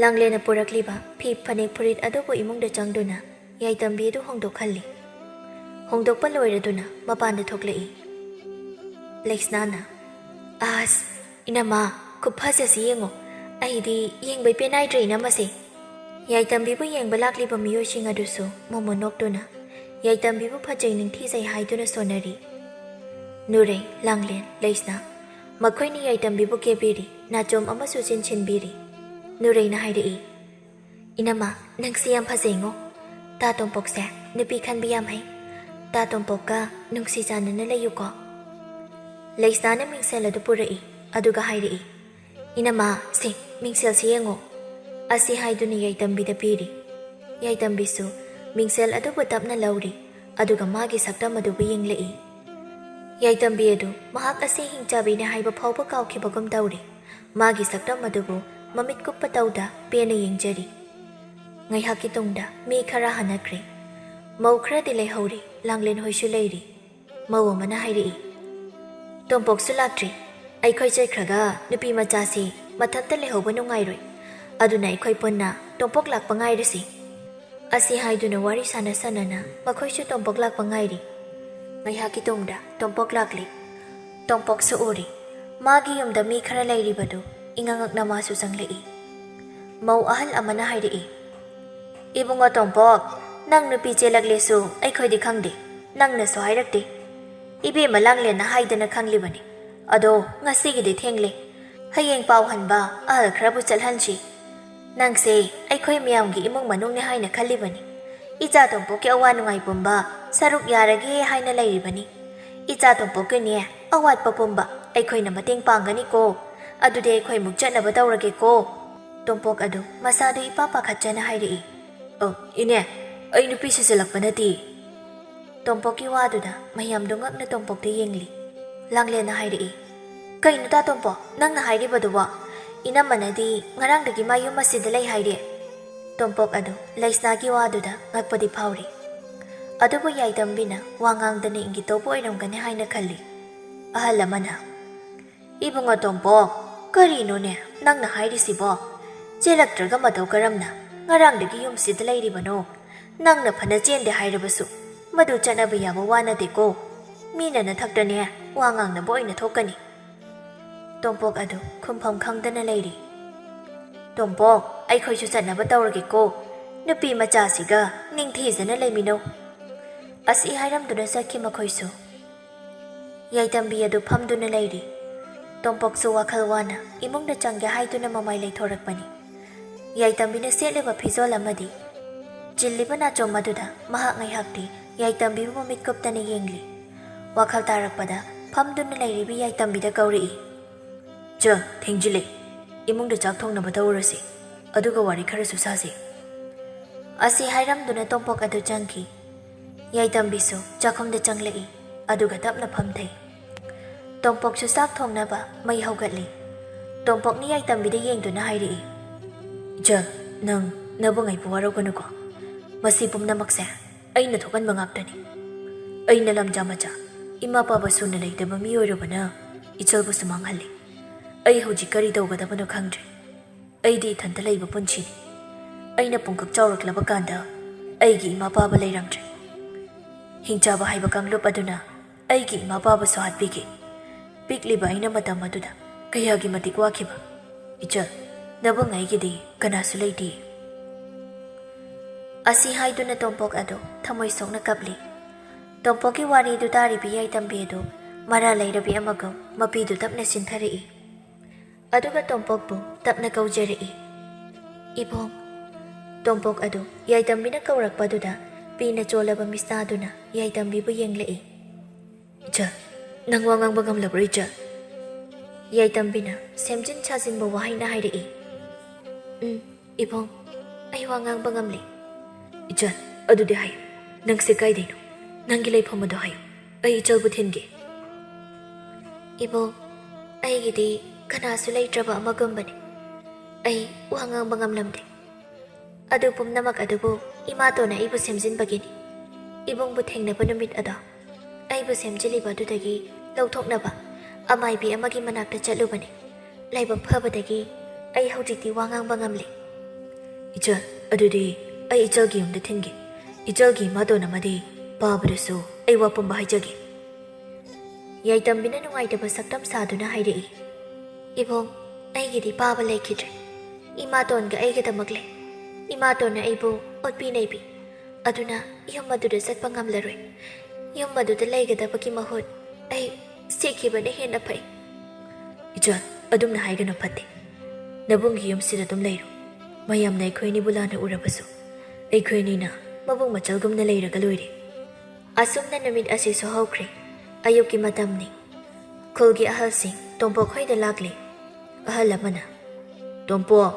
ꯂꯥꯡꯂꯦꯟꯅ ꯄꯨꯔꯛꯂꯤꯕ ꯐꯤ ꯐꯅꯦꯛ ꯐꯨꯔꯤꯠ ꯑꯗꯨꯕꯨ ꯏꯃꯨꯡꯗ ꯆꯪꯗꯨꯅ ꯌꯥꯏꯇꯝꯕꯤ ꯑꯗꯨ ꯍꯣꯡꯗꯣꯛꯍꯜꯂꯤ꯫ ꯍꯣꯡꯗꯣꯛꯄ ꯂꯣꯏꯔꯗꯨꯅ ꯃꯄꯥꯟꯗ ꯊꯣꯛꯂꯛꯏ꯫ ꯂꯩꯁꯅꯥꯅ, "ꯑꯁ, ꯏꯅꯝꯃ, ꯈꯨꯐꯖꯁꯤ ꯌꯦꯡꯉꯣ꯫ ꯑꯩꯗꯤ ꯌꯦꯡꯕꯩ ꯄꯦꯟꯅꯥꯏꯗ꯭ꯔꯦ, ꯏꯅꯝꯃꯁꯦ꯫" ꯌꯥꯏꯇꯝꯕꯤꯕꯨ ꯌꯦꯡꯕ ꯂꯥꯛꯂꯤꯕ ꯃꯤꯑꯣꯏꯁꯤꯡ ꯑꯗꯨꯁꯨ ꯃꯣꯃꯣꯟ ꯅꯣꯛꯇꯨꯅ ꯌꯥꯏꯇꯝꯕꯤꯕꯨ ꯐꯖꯩ ꯅꯤꯡꯊꯤꯖꯩ ꯍꯥꯏꯗꯨꯅ ꯁꯣꯟꯅꯔꯤ꯫ ꯅꯨꯔꯩ, ꯂꯥꯡꯂꯦꯟ, ꯂꯩꯁꯅꯥ, ꯃꯈꯣꯏꯅ ꯌꯥꯏꯇꯝꯕꯤꯕꯨ ꯀꯦꯕꯤꯔꯤ, ꯅꯥꯆꯣꯝ ꯑꯃꯁꯨ ꯆꯤꯟꯁꯤꯟꯕꯤꯔꯤ꯫ ꯅꯨꯔꯩꯅ ꯍꯥꯏꯔꯛꯏ, "ꯏꯅꯝꯃ, ꯅꯪꯁꯤ ꯌꯥꯝ ꯐꯖꯩꯉꯣ꯫ ꯇꯥ ꯇꯣꯝꯄꯣꯛꯁꯦ ꯅꯨꯄꯤ ꯈꯟꯕ ꯌꯥꯝ ꯍꯩ꯫ ꯇꯥ ꯇꯣꯝꯄꯣꯛꯀ ꯅꯨꯡꯁꯤ ꯆꯥꯟꯅꯅ ꯂꯩꯌꯨꯀꯣ꯫" ꯂꯩꯁꯅꯥꯅ ꯃꯤꯡꯁꯦꯜ ꯑꯗꯨ ꯄꯨꯔꯛꯏ, ꯑꯗꯨꯒ ꯍꯥꯏꯔꯛꯏ, "ꯏꯅꯝꯃ, ꯁꯦ, ꯃꯤꯡꯁꯦꯜꯁꯤ ꯌꯦꯡꯉꯣ꯫" ꯑꯁꯤ ꯍꯥꯏꯗꯨꯅ ꯌꯥꯏꯇꯝꯕꯤꯗ ꯄꯤꯔꯤ꯫ ꯌꯥꯏꯇꯝꯕꯤꯁꯨ ꯃꯤꯡꯁꯦꯜ ꯑꯗꯨꯕꯨ ꯇꯞꯅ ꯂꯧꯔꯤ, ꯑꯗꯨꯒ ꯃꯥꯒꯤ ꯁꯛꯇꯝ ꯑꯗꯨꯕꯨ ꯌꯦꯡꯂꯛꯏ꯫ ꯌꯥꯏꯇꯝꯕꯤ ꯑꯗꯨ ꯃꯍꯥꯛ ꯑꯁꯤ ꯍꯤꯡꯆꯥꯕꯤꯅꯤ ꯍꯥꯏꯕ ꯐꯥꯎꯕ ꯀꯥꯎꯈꯤꯕꯒꯨꯝ ꯇꯧꯔꯤ꯫ ꯃꯥꯒꯤ ꯁꯛꯇꯝ ꯑꯗꯨꯕꯨ ꯃꯃꯤꯠ ꯀꯨꯞꯄ ꯇꯧꯗ ꯄꯦꯟꯅ ꯌꯦꯡꯖꯔꯤ꯫ ꯉꯥꯏꯍꯥꯛꯀꯤ ꯇꯨꯡꯗ ꯃꯤ ꯈꯔ ꯍꯟꯅꯈ꯭ꯔꯦ꯫ ꯃꯧ ꯈꯔꯗꯤ ꯂꯩꯍꯧꯔꯤ, ꯂꯥꯡꯂꯦꯟ ꯍꯣꯏꯁꯨ ꯂꯩꯔꯤ꯫ ꯃꯧ ꯑꯃꯅ ꯍꯥꯏꯔꯛꯏ, "ꯇꯣꯝꯄꯣꯛꯁꯨ ꯂꯥꯛꯇ꯭ꯔꯤ꯫ ꯑꯩꯈꯣꯏ ꯆꯠꯈ꯭ꯔꯒ ꯅꯨꯄꯤ ꯃꯆꯥꯁꯤ ꯃꯊꯟꯇ ꯂꯩꯍꯧꯕ ꯅꯨꯡꯉꯥꯏꯔꯣꯏ꯫ ꯑꯗꯨꯅ ꯑꯩꯈꯣꯏ ꯄꯨꯟꯅ ꯇꯣꯝꯄꯣꯛ ꯂꯥꯛꯄ ꯉꯥꯏꯔꯁꯤ꯫" ꯑꯁꯤ ꯍꯥꯏꯗꯨꯅ ꯋꯥꯔꯤ ꯁꯥꯟꯅ ꯁꯥꯟꯅꯅ ꯃꯈꯣꯏꯁꯨ ꯇꯣꯝꯄꯣꯛ ꯂꯥꯛꯄ ꯉꯥꯏꯔꯤ꯫ ꯉꯥꯏꯍꯥꯛꯀꯤ ꯇꯨꯡꯗ ꯇꯣꯝꯄꯣꯛ ꯂꯥꯛꯂꯤ꯫ ꯇꯣꯝꯄꯣꯛꯁꯨ ꯎꯔꯤ꯫ ꯃꯥꯒꯤ ꯌꯨꯝꯗ ꯃꯤ ꯈꯔ ꯂꯩꯔꯤꯕꯗꯨ ꯏꯉꯛ ꯉꯛꯅ ꯃꯥꯁꯨ ꯆꯪꯂꯛꯏ꯫ ꯃꯧ ꯑꯍꯜ ꯑꯃꯅ ꯍꯥꯏꯔꯛꯏ, "ꯏꯕꯨꯡꯉꯣ ꯇꯣꯝꯄꯣꯛ, ꯅꯪ ꯅꯨꯄꯤ ꯆꯦꯜꯂꯛꯂꯦꯁꯨ ꯑꯩꯈꯣꯏꯗꯤ ꯈꯪꯗꯦ, ꯅꯪꯅꯁꯨ ꯍꯥꯏꯔꯛꯇꯦ꯫ ꯏꯕꯦꯝꯃ ꯂꯥꯡꯂꯦꯟꯅ ꯍꯥꯏꯗꯅ ꯈꯪꯂꯤꯕꯅꯤ꯫ ꯑꯗꯣ ꯉꯁꯤꯒꯤꯗꯤ ꯊꯦꯡꯂꯦ꯫ ꯍꯌꯦꯡ ꯄꯥꯎ ꯍꯟꯕ ꯑꯍꯜ ꯈꯔꯕꯨ ꯆꯠꯍꯟꯁꯤ꯫ ꯅꯪꯁꯦ ꯑꯩꯈꯣꯏ ꯃꯌꯥꯝꯒꯤ ꯏꯃꯨꯡ ꯃꯅꯨꯡꯅꯤ ꯍꯥꯏꯅ ꯈꯜꯂꯤꯕꯅꯤ꯫ ꯏꯆꯥ ꯇꯣꯝꯄꯣꯛꯀꯤ ꯑꯋꯥ ꯅꯨꯡꯉꯥꯏ ꯄꯨꯝꯕ ꯁꯔꯨꯛ ꯌꯥꯔꯒꯦ ꯍꯥꯏꯅ ꯂꯩꯔꯤꯕꯅꯤ꯫ ꯏꯆꯥ ꯇꯣꯝꯄꯣꯛꯀꯤꯅꯦ ꯑꯋꯥꯠꯄ ꯄꯨꯝꯕ ꯑꯩꯈꯣꯏꯅ ꯃꯇꯦꯡ ꯄꯥꯡꯒꯅꯤꯀꯣ꯫ ꯑꯗꯨꯗꯤ ꯑꯩꯈꯣꯏ ꯑꯃꯨꯛ ꯆꯠꯅꯕ ꯇꯧꯔꯒꯦꯀꯣ꯫" ꯇꯣꯝꯄꯣꯛ ꯑꯗꯨ ꯃꯁꯥꯗꯨ ꯏꯄꯥ ꯄꯥꯈꯠꯆꯅ ꯍꯥꯏꯔꯛꯏ꯫ "ꯑꯣ, ꯏꯅꯦ, ꯑꯩ ꯅꯨꯄꯤ ꯁꯤꯖꯤꯜꯂꯛꯄ ꯅꯠꯇꯦ꯫" ꯇꯣꯝꯄꯣꯛꯀꯤ ꯋꯥꯗꯨꯗ ꯃꯌꯥꯝꯗꯣ ꯉꯛꯅ ꯇꯣꯝꯄꯣꯛꯇ ꯌꯦꯡꯂꯤ꯫ ꯂꯥꯡꯂꯦꯟꯅ ꯍꯥꯏꯔꯛꯏ, "ꯀꯩꯅꯣ ꯇꯥ ꯇꯣꯝꯄꯣꯛ, ꯅꯪꯅ ꯍꯥꯏꯔꯤꯕꯗꯨꯕꯣ? ꯏꯅꯝꯃꯅꯗꯤ ꯉꯔꯥꯡꯗꯒꯤ ꯃꯥ ꯌꯨꯝ ꯑꯁꯤꯗ ꯂꯩ ꯍꯥꯏꯔꯦ꯫" ꯇꯣꯝꯄꯣꯛ ꯑꯗꯨ ꯂꯩꯁꯅꯥꯒꯤ ꯋꯥꯗꯨꯗ ꯉꯛꯄꯗꯤ ꯐꯥꯎꯔꯤ꯫ ꯑꯗꯨꯕꯨ ꯌꯥꯏꯇꯝꯕꯤꯅ ꯋꯥ ꯉꯥꯡꯗꯅ ꯏꯪꯒꯤꯠ ꯇꯧꯕ ꯑꯣꯏꯔꯝꯒꯅꯤ ꯍꯥꯏꯅ ꯈꯜꯂꯤ꯫ ꯑꯍꯜ ꯑꯃꯅ, "ꯏꯕꯨꯡꯉꯣ ꯇꯣꯝꯄꯣꯛ, ꯀꯔꯤꯅꯣꯅꯦ ꯅꯪꯅ ꯍꯥꯏꯔꯤꯁꯤꯕꯣ? ꯆꯦꯜꯂꯛꯇ꯭ꯔꯒ ꯃꯇꯧ ꯀꯔꯝꯅ ꯉꯔꯥꯡꯗꯒꯤ ꯌꯨꯝꯁꯤꯗ ꯂꯩꯔꯤꯕꯅꯣ? ꯅꯪꯅ ꯐꯅ ꯆꯦꯟꯗꯦ ꯍꯥꯏꯔꯕꯁꯨ ꯃꯗꯨ ꯆꯠꯅꯕ ꯌꯥꯕ ꯋꯥ ꯅꯠꯇꯦꯀꯣ꯫ ꯃꯤꯅ ꯅꯊꯛꯇꯅꯦ ꯋꯥ ꯉꯥꯡꯅꯕ ꯑꯣꯏꯅ ꯊꯣꯛꯀꯅꯤ꯫" ꯇꯣꯝꯄꯣꯛ ꯑꯗꯨ ꯈꯨꯝꯐꯝ ꯈꯪꯗꯅ ꯂꯩꯔꯤ꯫ "ꯇꯣꯝꯄꯣꯛ, ꯑꯩꯈꯣꯏꯁꯨ ꯆꯠꯅꯕ ꯇꯧꯔꯒꯦꯀꯣ꯫ ꯅꯨꯄꯤ ꯃꯆꯥꯁꯤꯒ ꯅꯤꯡꯊꯤꯖꯅ ꯂꯩꯃꯤꯟꯅꯧ꯫" ꯑꯁꯤ ꯍꯥꯏꯔꯝꯗꯨꯅ ꯆꯠꯈꯤ ꯃꯈꯣꯏꯁꯨ꯫ ꯌꯥꯏꯇꯝꯕꯤ ꯑꯗꯨ ꯐꯝꯗꯨꯅ ꯂꯩꯔꯤ꯫ ꯇꯣꯝꯄꯣꯛꯁꯨ ꯋꯥꯈꯜ ꯋꯥꯅ ꯏꯃꯨꯡꯗ ꯆꯪꯒꯦ ꯍꯥꯏꯗꯨꯅ ꯃꯃꯥꯏ ꯂꯩꯊꯣꯔꯛꯄꯅꯤ꯫ ꯌꯥꯏꯇꯝꯕꯤꯅ ꯁꯦꯠꯂꯤꯕ ꯐꯤꯖꯣꯜ ꯑꯃꯗꯤ ꯆꯤꯜꯂꯤꯕ ꯅꯥꯆꯣꯝ ꯑꯗꯨꯗ ꯃꯍꯥꯛ ꯉꯥꯏꯍꯥꯛꯇꯤ ꯌꯥꯏꯇꯝꯕꯤꯕꯨ ꯃꯃꯤꯠ ꯀꯨꯞꯇꯅ ꯌꯦꯡꯂꯤ꯫ ꯋꯥꯈꯜ ꯇꯥꯔꯛꯄꯗ ꯐꯝꯗꯨꯅ ꯂꯩꯔꯤꯕꯤ ꯌꯥꯏꯇꯝꯕꯤꯗ ꯀꯧꯔꯛꯏ꯫ "ꯆ, ꯊꯦꯡꯖꯤꯜꯂꯦ꯫ ꯏꯃꯨꯡꯗ ꯆꯥꯛ ꯊꯣꯡꯅꯕ ꯇꯧꯔꯁꯤ꯫ ꯑꯗꯨꯒ ꯋꯥꯔꯤ ꯈꯔꯁꯨ ꯁꯥꯁꯤ꯫" ꯑꯁꯤ ꯍꯥꯏꯔꯝꯗꯨꯅ ꯇꯣꯝꯄꯣꯛ ꯑꯗꯨ ꯆꯪꯈꯤ꯫ ꯌꯥꯏꯇꯝꯕꯤꯁꯨ ꯆꯥꯛꯈꯨꯝꯗ ꯆꯪꯂꯛꯏ, ꯑꯗꯨꯒ ꯇꯞꯅ ꯐꯝꯊꯩ꯫ ꯇꯣꯝꯄꯣꯛꯁꯨ ꯆꯥꯛ ꯊꯣꯡꯅꯕ ꯃꯩ ꯍꯧꯒꯠꯂꯤ꯫ ꯇꯣꯝꯄꯣꯛꯅ ꯌꯥꯏꯇꯝꯕꯤꯗ ꯌꯦꯡꯗꯨꯅ ꯍꯥꯏꯔꯛꯏ, "ꯏꯆꯜ, ꯅꯪ ꯅꯕꯨꯡ ꯑꯩꯕꯨ ꯋꯥꯔꯧꯒꯅꯨꯀꯣ꯫ ꯃꯁꯤ ꯄꯨꯝꯅꯃꯛꯁꯦ ꯑꯩꯅ ꯊꯣꯛꯍꯟꯕ ꯉꯥꯛꯇꯅꯤ꯫ ꯑꯩꯅ ꯂꯝꯖꯥ ꯃꯆꯥ, ꯏꯃꯥ ꯄꯥꯕ ꯁꯨꯅ ꯂꯩꯇꯕ ꯃꯤꯑꯣꯏꯔꯕꯅ ꯏꯆꯜꯕꯨꯁꯨ ꯃꯥꯡꯍꯜꯂꯤ꯫ ꯑꯩ ꯍꯧꯖꯤꯛ ꯀꯔꯤ ꯇꯧꯒꯗꯕꯅꯣ ꯈꯪꯗ꯭ꯔꯦ꯫ ꯑꯩꯗꯤ ꯏꯊꯟꯇ ꯂꯩꯕ ꯄꯨꯟꯁꯤꯅꯤ꯫ ꯑꯩꯅ ꯄꯨꯡꯀꯛ ꯆꯥꯎꯔꯛꯂꯕ ꯀꯥꯟꯗ ꯑꯩꯒꯤ ꯏꯃꯥ ꯄꯥꯕ ꯂꯩꯔꯝꯗ꯭ꯔꯦ꯫ ꯍꯤꯡꯆꯥꯕ ꯍꯥꯏꯕ ꯀꯥꯡꯂꯨꯞ ꯑꯗꯨꯅ ꯑꯩꯒꯤ ꯏꯃꯥ ꯄꯥꯕꯁꯨ ꯍꯥꯠꯄꯤꯈꯤ꯫ ꯄꯤꯛꯂꯤꯕ ꯑꯩꯅ ꯃꯇꯝ ꯑꯗꯨꯗ ꯀꯌꯥꯒꯤ ꯃꯇꯤꯛ ꯋꯥꯈꯤꯕ꯫ ꯏꯆꯜ, ꯅꯕꯨꯡ ꯑꯩꯒꯤꯗꯤ ꯀꯅꯥꯁꯨ ꯂꯩꯇꯦ꯫" ꯑꯁꯤ ꯍꯥꯏꯗꯨꯅ ꯇꯣꯝꯄꯣꯛ ꯑꯗꯨ ꯊꯃꯣꯏ ꯁꯣꯛꯅ ꯀꯞꯂꯤ꯫ ꯇꯣꯝꯄꯣꯛꯀꯤ ꯋꯥꯔꯤꯗꯨ ꯇꯥꯔꯤꯕꯤ ꯌꯥꯏꯇꯝꯕꯤ ꯑꯗꯨ ꯃꯔꯥ ꯂꯩꯔꯕꯤ ꯑꯃꯒꯨꯝ ꯃꯄꯤꯗꯨ ꯇꯞꯅ ꯆꯤꯟꯊꯔꯛꯏ꯫ ꯑꯗꯨꯒ ꯇꯣꯝꯄꯣꯛꯄꯨ ꯇꯞꯅ ꯀꯧꯖꯔꯛꯏ, "ꯏꯕꯣꯡ꯫" ꯇꯣꯝꯄꯣꯛ ꯑꯗꯨ ꯌꯥꯏꯇꯝꯕꯤꯅ ꯀꯧꯔꯛꯄꯗꯨꯗ ꯄꯤꯅ ꯆꯣꯜꯂꯕ ꯃꯤꯁꯥꯗꯨꯅ ꯌꯥꯏꯇꯝꯕꯤꯕꯨ ꯌꯦꯡꯂꯛꯏ꯫ "ꯏꯆꯜ, ꯅꯪ ꯋꯥ ꯉꯥꯡꯕ ꯉꯝꯂꯕ꯭ꯔꯣ, ꯏꯆꯜ?" ꯌꯥꯏꯇꯝꯕꯤꯅ ꯁꯦꯝꯖꯤꯟ ꯁꯥꯖꯤꯟꯕ ꯋꯥꯍꯩꯅ ꯍꯥꯏꯔꯛꯏ꯫ "ꯎꯝ, ꯏꯕꯣꯡ, ꯑꯩ ꯋꯥ ꯉꯥꯡꯕ ꯉꯝꯂꯤ꯫" "ꯏꯆꯜ, ꯑꯗꯨꯗꯤ ꯍꯥꯏꯌꯨ, ꯅꯪꯁꯦ ꯀꯥꯏꯗꯩꯅꯣ? ꯅꯪꯒꯤ ꯂꯩꯐꯝ ꯑꯗꯨ ꯍꯥꯏꯌꯨ, ꯑꯩ ꯏꯆꯜꯕꯨ ꯊꯤꯟꯒꯦ꯫" "ꯏꯕꯣꯡ, ꯑꯩꯒꯤꯗꯤ ꯀꯅꯥꯁꯨ ꯂꯩꯇ꯭ꯔꯕ ꯑꯃꯒꯨꯝꯕꯅꯤ꯫ ꯑꯩ ꯋꯥ ꯉꯥꯡꯕ ꯉꯝꯂꯝꯗꯦ꯫" ꯑꯗꯨ ꯄꯨꯝꯅꯃꯛ ꯑꯗꯨꯕꯨ ꯏꯃꯥꯇꯣꯟꯅ ꯑꯩꯕꯨ ꯁꯦꯝꯖꯤꯟꯕꯒꯤꯅꯤ꯫ ꯏꯕꯨꯡꯕꯨ ꯊꯦꯡꯅꯕ ꯅꯨꯃꯤꯠ ꯑꯗꯣ ꯑꯩꯕꯨ ꯁꯦꯝꯖꯤꯜꯂꯤꯕ ꯑꯗꯨꯗꯒꯤ ꯂꯧꯊꯣꯛꯅꯕ ꯑꯃꯥꯏꯕꯤ ꯑꯃꯒꯤ ꯃꯅꯥꯛꯇ ꯆꯠꯂꯨꯕꯅꯤ꯫ ꯂꯥꯏꯕꯛ ꯐꯕꯗꯒꯤ ꯑꯩ ꯍꯧꯖꯤꯛꯇꯤ ꯋꯥ ꯉꯥꯡꯕ ꯉꯝꯂꯦ꯫ "ꯏꯆꯜ, ꯑꯗꯨꯗꯤ ꯑꯩ ꯏꯆꯜꯒꯤ ꯌꯨꯝꯗ ꯊꯤꯟꯒꯦ꯫ ꯏꯆꯜꯒꯤ ꯏꯃꯥꯇꯣꯟ ꯑꯃꯗꯤ ꯄꯥꯕꯗꯁꯨ ꯑꯩ ꯋꯥ ꯄꯨꯝꯕ ꯍꯥꯏꯖꯒꯦ꯫" ꯌꯥꯏꯇꯝꯕꯤꯅ ꯅꯨꯡꯉꯥꯏꯇꯕ ꯁꯛꯇꯝ ꯁꯥꯗꯨꯅ ꯍꯥꯏꯔꯛꯏ, "ꯏꯕꯨꯡ, ꯑꯩꯒꯤꯗꯤ ꯄꯥꯕ ꯂꯩꯈꯤꯗ꯭ꯔꯦ꯫ ꯏꯃꯥꯇꯣꯟꯒ ꯑꯩꯒꯗꯃꯛ ꯂꯩ꯫ ꯏꯃꯥꯇꯣꯟꯅ ꯑꯩꯕꯨ ꯑꯣꯠꯄꯤ ꯅꯩꯕꯤ꯫ ꯑꯗꯨꯅ ꯌꯨꯝ ꯑꯗꯨꯗ ꯆꯠꯄ ꯉꯝꯂꯔꯣꯏ꯫ ꯌꯨꯝ ꯑꯗꯨꯗ ꯂꯩꯒꯗꯕꯒꯤ ꯃꯍꯨꯠ ꯑꯩ ꯁꯤꯈꯤꯕꯅ ꯍꯦꯟꯅ ꯐꯩ꯫" "ꯏꯆꯜ, ꯑꯗꯨꯝꯅ ꯍꯥꯏꯒꯅꯨ, ꯐꯠꯇꯦ꯫ ꯅꯕꯨꯡꯒꯤ ꯌꯨꯝꯁꯤꯗ ꯑꯗꯨꯝ ꯂꯩꯔꯨ꯫ ꯃꯌꯥꯝꯅ ꯑꯩꯈꯣꯏ ꯑꯅꯤꯕꯨ ꯂꯥꯟꯅ ꯎꯔꯕꯁꯨ ꯑꯩꯈꯣꯏ ꯑꯅꯤꯅ ꯃꯕꯨꯡ ꯃꯆꯜꯒꯨꯝꯅ ꯂꯩꯔꯒ ꯂꯣꯏꯔꯦ꯫" ꯑꯁꯨꯝꯅ ꯅꯨꯃꯤꯠ ꯑꯁꯤꯁꯨ ꯍꯧꯈ꯭ꯔꯦ꯫ ꯑꯌꯨꯛꯀꯤ ꯃꯇꯝꯅꯤ꯫ ꯈꯨꯜꯒꯤ ꯑꯍꯜꯁꯤꯡ ꯇꯣꯝꯄꯣꯛ ꯍꯣꯏꯗ ꯂꯥꯛꯂꯦ꯫ ꯑꯍꯜ ꯑꯃꯅ, "ꯇꯣꯝꯄꯣꯛ,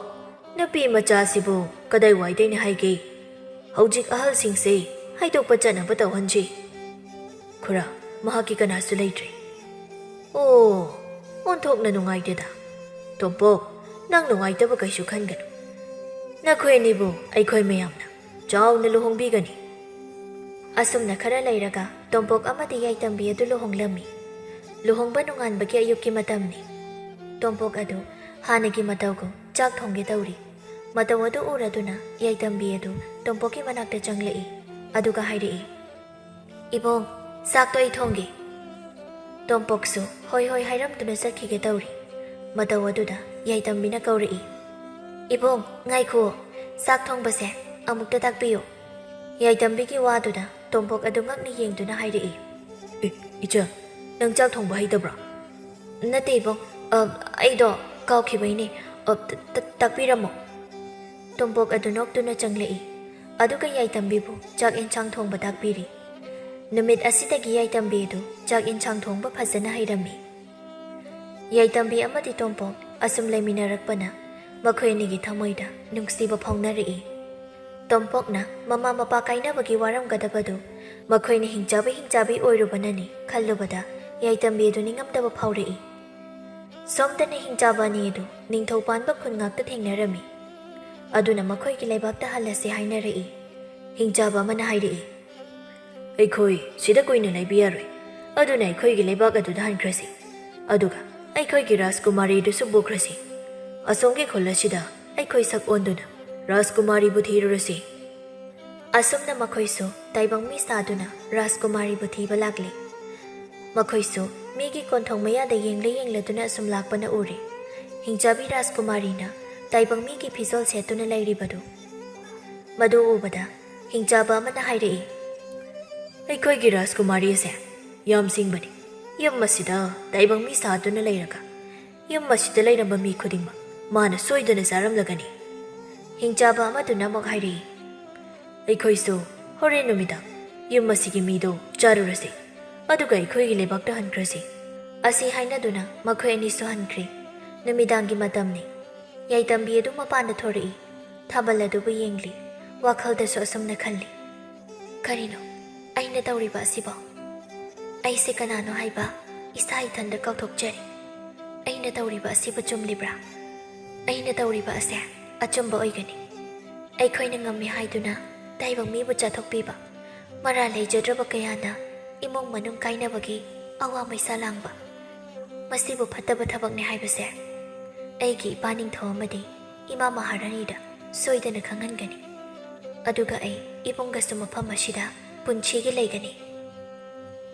ꯅꯨꯄꯤ ꯃꯆꯥꯁꯤꯕꯨ ꯀꯗꯥꯏꯋꯥꯏꯗꯩꯅ ꯍꯥꯏꯒꯦ? ꯍꯧꯖꯤꯛ ꯑꯍꯜꯁꯤꯡꯁꯦ ꯍꯥꯏꯗꯣꯛꯄ ꯆꯠꯅꯕ ꯇꯧꯍꯟꯁꯤ꯫" "ꯈꯨꯔꯥ, ꯃꯍꯥꯛꯀꯤ ꯀꯅꯥꯁꯨ ꯂꯩꯇ꯭ꯔꯦ꯫" "ꯑꯣ, ꯑꯣꯟꯊꯣꯛꯅ ꯅꯨꯡꯉꯥꯏꯇꯦꯗ꯫ ꯇꯣꯝꯄꯣꯛ, ꯅꯪ ꯅꯨꯡꯉꯥꯏꯇꯕ ꯀꯩꯁꯨ ꯈꯟꯒꯅꯨ꯫ ꯅꯈꯣꯏ ꯑꯅꯤꯕꯨ ꯑꯩꯈꯣꯏ ꯃꯌꯥꯝꯅ ꯆꯥꯎꯅ ꯂꯨꯍꯣꯡꯕꯤꯒꯅꯤ꯫" ꯑꯁꯨꯝꯅ ꯈꯔ ꯂꯩꯔꯒ ꯇꯣꯝꯄꯣꯛ ꯑꯃꯗꯤ ꯌꯥꯏꯇꯝꯕꯤ ꯑꯗꯨ ꯂꯨꯍꯣꯡꯂꯝꯃꯤ꯫ ꯂꯨꯍꯣꯡꯕ ꯅꯣꯡꯉꯥꯟꯕꯒꯤ ꯑꯌꯨꯛꯀꯤ ꯃꯇꯝꯅꯤ꯫ ꯇꯣꯝꯄꯣꯛ ꯑꯗꯨ ꯍꯥꯟꯅꯒꯤ ꯃꯇꯧꯒꯨꯝ ꯆꯥꯛ ꯊꯣꯡꯒꯦ ꯇꯧꯔꯤ꯫ ꯃꯇꯧ ꯑꯗꯨ ꯎꯔꯗꯨꯅ ꯌꯥꯏꯇꯝꯕꯤ ꯑꯗꯨ ꯇꯣꯝꯄꯣꯛꯀꯤ ꯃꯅꯥꯛꯇ ꯆꯪꯂꯛꯏ꯫ ꯑꯗꯨꯒ ꯍꯥꯏꯔꯛꯏ, "ꯏꯕꯨꯡ, ꯆꯥꯛꯇꯣ ꯑꯩ ꯊꯣꯡꯒꯦ꯫" ꯇꯣꯝꯄꯣꯛꯁꯨ ꯍꯣꯏ ꯍꯣꯏ ꯍꯥꯏꯔꯝꯗꯨꯅ ꯆꯠꯈꯤꯒꯦ ꯇꯧꯔꯤ꯫ ꯃꯇꯧ ꯑꯗꯨꯗ ꯌꯥꯏꯇꯝꯕꯤꯅ ꯀꯧꯔꯛꯏ, "ꯏꯕꯨꯡ, ꯉꯥꯏꯈꯨꯑꯣ, ꯆꯥꯛ ꯊꯣꯡꯕꯁꯦ ꯑꯃꯨꯛꯇ ꯇꯥꯛꯄꯤꯌꯨ꯫" ꯌꯥꯏꯇꯝꯕꯤꯒꯤ ꯋꯥꯗꯨꯗ ꯇꯣꯝꯄꯣꯛ ꯑꯗꯨ ꯉꯛꯅ ꯌꯦꯡꯗꯨꯅ ꯍꯥꯏꯔꯛꯏ, "ꯑꯦ, ꯏꯆꯜ, ꯅꯪ ꯆꯥꯛ ꯊꯣꯡꯕ ꯍꯩꯇꯕ꯭ꯔꯣ?" "ꯅꯠꯇꯦ ꯏꯕꯨꯡ, ꯑ, ꯑꯩꯗꯣ ꯀꯥꯎꯈꯤꯕꯩꯅꯦ꯫ ꯑ, ꯇ-, ꯇ-, ꯇꯥꯛꯄꯤꯔꯝꯃꯣ꯫" ꯇꯣꯝꯄꯣꯛ ꯑꯗꯨ ꯅꯣꯛꯇꯨꯅ ꯆꯪꯂꯛꯏ꯫ ꯑꯗꯨꯒ ꯌꯥꯏꯇꯝꯕꯤꯕꯨ ꯆꯥꯛ ꯌꯦꯟꯁꯥꯡ ꯊꯣꯡꯕ ꯇꯥꯛꯄꯤꯔꯤ꯫ ꯅꯨꯃꯤꯠ ꯑꯁꯤꯗꯒꯤ ꯌꯥꯏꯇꯝꯕꯤ ꯑꯗꯨ ꯆꯥꯛ ꯌꯦꯟꯁꯥꯡ ꯊꯣꯡꯕ ꯐꯖꯅ ꯍꯩꯔꯝꯃꯤ꯫ ꯌꯥꯏꯇꯝꯕꯤ ꯑꯃꯗꯤ ꯇꯣꯝꯄꯣꯛ ꯑꯁꯨꯝ ꯂꯩꯃꯤꯟꯅꯔꯛꯄꯅ ꯃꯈꯣꯏ ꯑꯅꯤꯒꯤ ꯊꯃꯣꯏꯗ ꯅꯨꯡꯁꯤꯕ ꯐꯥꯎꯅꯔꯛꯏ꯫ ꯇꯣꯝꯄꯣꯛꯅ ꯃꯃꯥ ꯃꯄꯥ ꯀꯥꯏꯅꯕꯒꯤ ꯋꯥꯔꯝꯒꯗꯕꯗꯨ ꯃꯈꯣꯏꯅ ꯍꯤꯡꯆꯥꯕꯤ ꯍꯤꯡꯆꯥꯕꯤ ꯑꯣꯏꯔꯨꯕꯅꯅꯤ ꯈꯜꯂꯨꯕꯗ ꯌꯥꯏꯇꯝꯕꯤ ꯑꯗꯨ ꯅꯤꯡꯉꯝꯗꯕ ꯐꯥꯎꯔꯛꯏ꯫ ꯁꯣꯝꯗꯅ ꯍꯤꯡꯆꯥꯕ ꯑꯅꯤ ꯑꯗꯨ ꯅꯤꯡꯊꯧ ꯄꯥꯟꯕ ꯈꯨꯟ ꯉꯥꯛꯇ ꯊꯦꯡꯅꯔꯝꯃꯤ꯫ ꯑꯗꯨꯅ ꯃꯈꯣꯏꯒꯤ ꯂꯩꯕꯥꯛꯇ ꯍꯜꯂꯁꯤ ꯍꯥꯏꯅꯔꯛꯏ꯫ ꯍꯤꯡꯆꯥꯕ ꯑꯃꯅ ꯍꯥꯏꯔꯛꯏ, "ꯑꯩꯈꯣꯏ ꯁꯤꯗ ꯀꯨꯏꯅ ꯂꯩꯕ ꯌꯥꯔꯣꯏ, ꯑꯗꯨꯅ ꯑꯩꯈꯣꯏꯒꯤ ꯂꯩꯕꯥꯛ ꯑꯗꯨꯗ ꯍꯟꯈ꯭ꯔꯁꯤ꯫ ꯑꯗꯨꯒ ꯑꯩꯈꯣꯏꯒꯤ ꯔꯥꯖꯀꯨꯃꯥꯔꯤꯗꯨꯁꯨ ꯄꯨꯈ꯭ꯔꯁꯤ꯫ ꯑꯁꯣꯝꯒꯤ ꯈꯨꯜ ꯑꯁꯤꯗ ꯑꯩꯈꯣꯏ ꯁꯛ ꯑꯣꯟꯗꯨꯅ ꯔꯥꯖꯀꯨꯃꯥꯔꯤꯕꯨ ꯊꯤꯔꯨꯔꯁꯤ꯫" ꯑꯁꯨꯝꯅ ꯃꯈꯣꯏꯁꯨ ꯇꯥꯏꯕꯪ ꯃꯤ ꯁꯥꯗꯨꯅ ꯔꯥꯖꯀꯨꯃꯥꯔꯤꯕꯨ ꯊꯤꯕ ꯂꯥꯛꯂꯤ꯫ ꯃꯈꯣꯏꯁꯨ ꯃꯤꯒꯤ ꯀꯣꯟꯊꯣꯡ ꯃꯌꯥꯗ ꯌꯦꯡꯂ ꯌꯦꯡꯂꯗꯨꯅ ꯑꯁꯨꯝ ꯂꯥꯛꯄꯅ ꯎꯔꯦ꯫ ꯍꯤꯡꯆꯥꯕꯤ ꯔꯥꯖꯀꯨꯃꯥꯔꯤꯅ ꯇꯥꯏꯕꯪ ꯃꯤꯒꯤ ꯐꯤꯖꯣꯜ ꯁꯦꯠꯇꯨꯅ ꯂꯩꯔꯤꯕꯗꯨ꯫ ꯃꯗꯨ ꯎꯕꯗ ꯍꯤꯡꯆꯥꯕ ꯑꯃꯅ ꯍꯥꯏꯔꯛꯏ, "ꯑꯩꯈꯣꯏꯒꯤ ꯔꯥꯖꯀꯨꯃꯥꯔꯤ ꯑꯁꯦ ꯌꯥꯝ ꯁꯤꯡꯕꯅꯤ꯫ ꯌꯨꯝ ꯑꯁꯤꯗ ꯇꯥꯏꯕꯪ ꯃꯤ ꯁꯥꯗꯨꯅ ꯂꯩꯔꯒ ꯌꯨꯝ ꯑꯁꯤꯗ ꯂꯩꯔꯝꯕ ꯃꯤ ꯈꯨꯗꯤꯡꯃꯛ ꯃꯥꯅ ꯁꯣꯏꯗꯅ ꯆꯥꯔꯝꯂꯒꯅꯤ꯫" ꯍꯤꯡꯆꯥꯕ ꯑꯃꯗꯨꯅ ꯑꯃꯨꯛ ꯍꯥꯏꯔꯛꯏ, "ꯑꯩꯈꯣꯏꯁꯨ ꯍꯣꯔꯦꯟ ꯅꯨꯃꯤꯗꯥꯡ ꯌꯨꯝ ꯑꯁꯤꯒꯤ ꯃꯤꯗꯣ ꯆꯥꯔꯨꯔꯁꯤ, ꯑꯗꯨꯒ ꯑꯩꯈꯣꯏꯒꯤ ꯂꯩꯕꯥꯛꯇ ꯍꯟꯈ꯭ꯔꯁꯤ꯫" ꯑꯁꯤ ꯍꯥꯏꯅꯗꯨꯅ ꯃꯈꯣꯏ ꯑꯅꯤꯁꯨ ꯍꯟꯈ꯭ꯔꯦ꯫ ꯅꯨꯃꯤꯗꯥꯡꯒꯤ ꯃꯇꯝꯅꯤ꯫ ꯌꯥꯏꯇꯝꯕꯤ ꯑꯗꯨ ꯃꯄꯥꯟꯗ ꯊꯣꯔꯛꯏ꯫ ꯊꯥꯕꯜ ꯑꯗꯨꯕꯨ ꯌꯦꯡꯂꯤ꯫ ꯋꯥꯈꯜꯗꯁꯨ ꯑꯁꯨꯝꯅ ꯈꯜꯂꯤ, "ꯀꯔꯤꯅꯣ ꯑꯩꯅ ꯇꯧꯔꯤꯕ ꯑꯁꯤꯕꯣ? ꯑꯩꯁꯦ ꯀꯅꯥꯅꯣ ꯍꯥꯏꯕ ꯏꯁꯥ ꯏꯊꯟꯗ ꯀꯥꯎꯊꯣꯛꯆꯔꯦ꯫ ꯑꯩꯅ ꯇꯧꯔꯤꯕ ꯑꯁꯤꯕꯨ ꯆꯨꯝꯂꯤꯕ꯭ꯔꯥ? ꯑꯩꯅ ꯇꯧꯔꯤꯕ ꯑꯁꯦ ꯑꯆꯨꯝꯕ ꯑꯣꯏꯒꯅꯤ꯫ ꯑꯩꯈꯣꯏꯅ ꯉꯝꯃꯤ ꯍꯥꯏꯗꯨꯅ ꯇꯥꯏꯕꯪ ꯃꯤꯕꯨ ꯆꯥꯊꯣꯛꯄꯤꯕ, ꯃꯔꯥꯜ ꯂꯩꯖꯗ꯭ꯔꯕ ꯀꯌꯥꯅ ꯏꯃꯨꯡ ꯃꯅꯨꯡ ꯀꯥꯏꯅꯕꯒꯤ ꯑꯋꯥ ꯃꯩꯁꯥ ꯂꯥꯡꯕ, ꯃꯁꯤꯕꯨ ꯐꯠꯇꯕ ꯊꯕꯛꯅꯤ ꯍꯥꯏꯕꯁꯦ ꯑꯩꯒꯤ ꯏꯄꯥ ꯅꯤꯡꯊꯧ ꯑꯃꯗꯤ ꯏꯃꯥ ꯃꯍꯥꯔꯥꯅꯤꯗ ꯁꯣꯏꯗꯅ ꯈꯪꯍꯟꯒꯅꯤ꯫ ꯑꯗꯨꯒ ꯑꯩ ꯏꯕꯨꯡꯒꯁꯨ ꯃꯐꯝ ꯑꯁꯤꯗ ꯄꯨꯟꯁꯤꯒꯤ ꯂꯩꯒꯅꯤ꯫"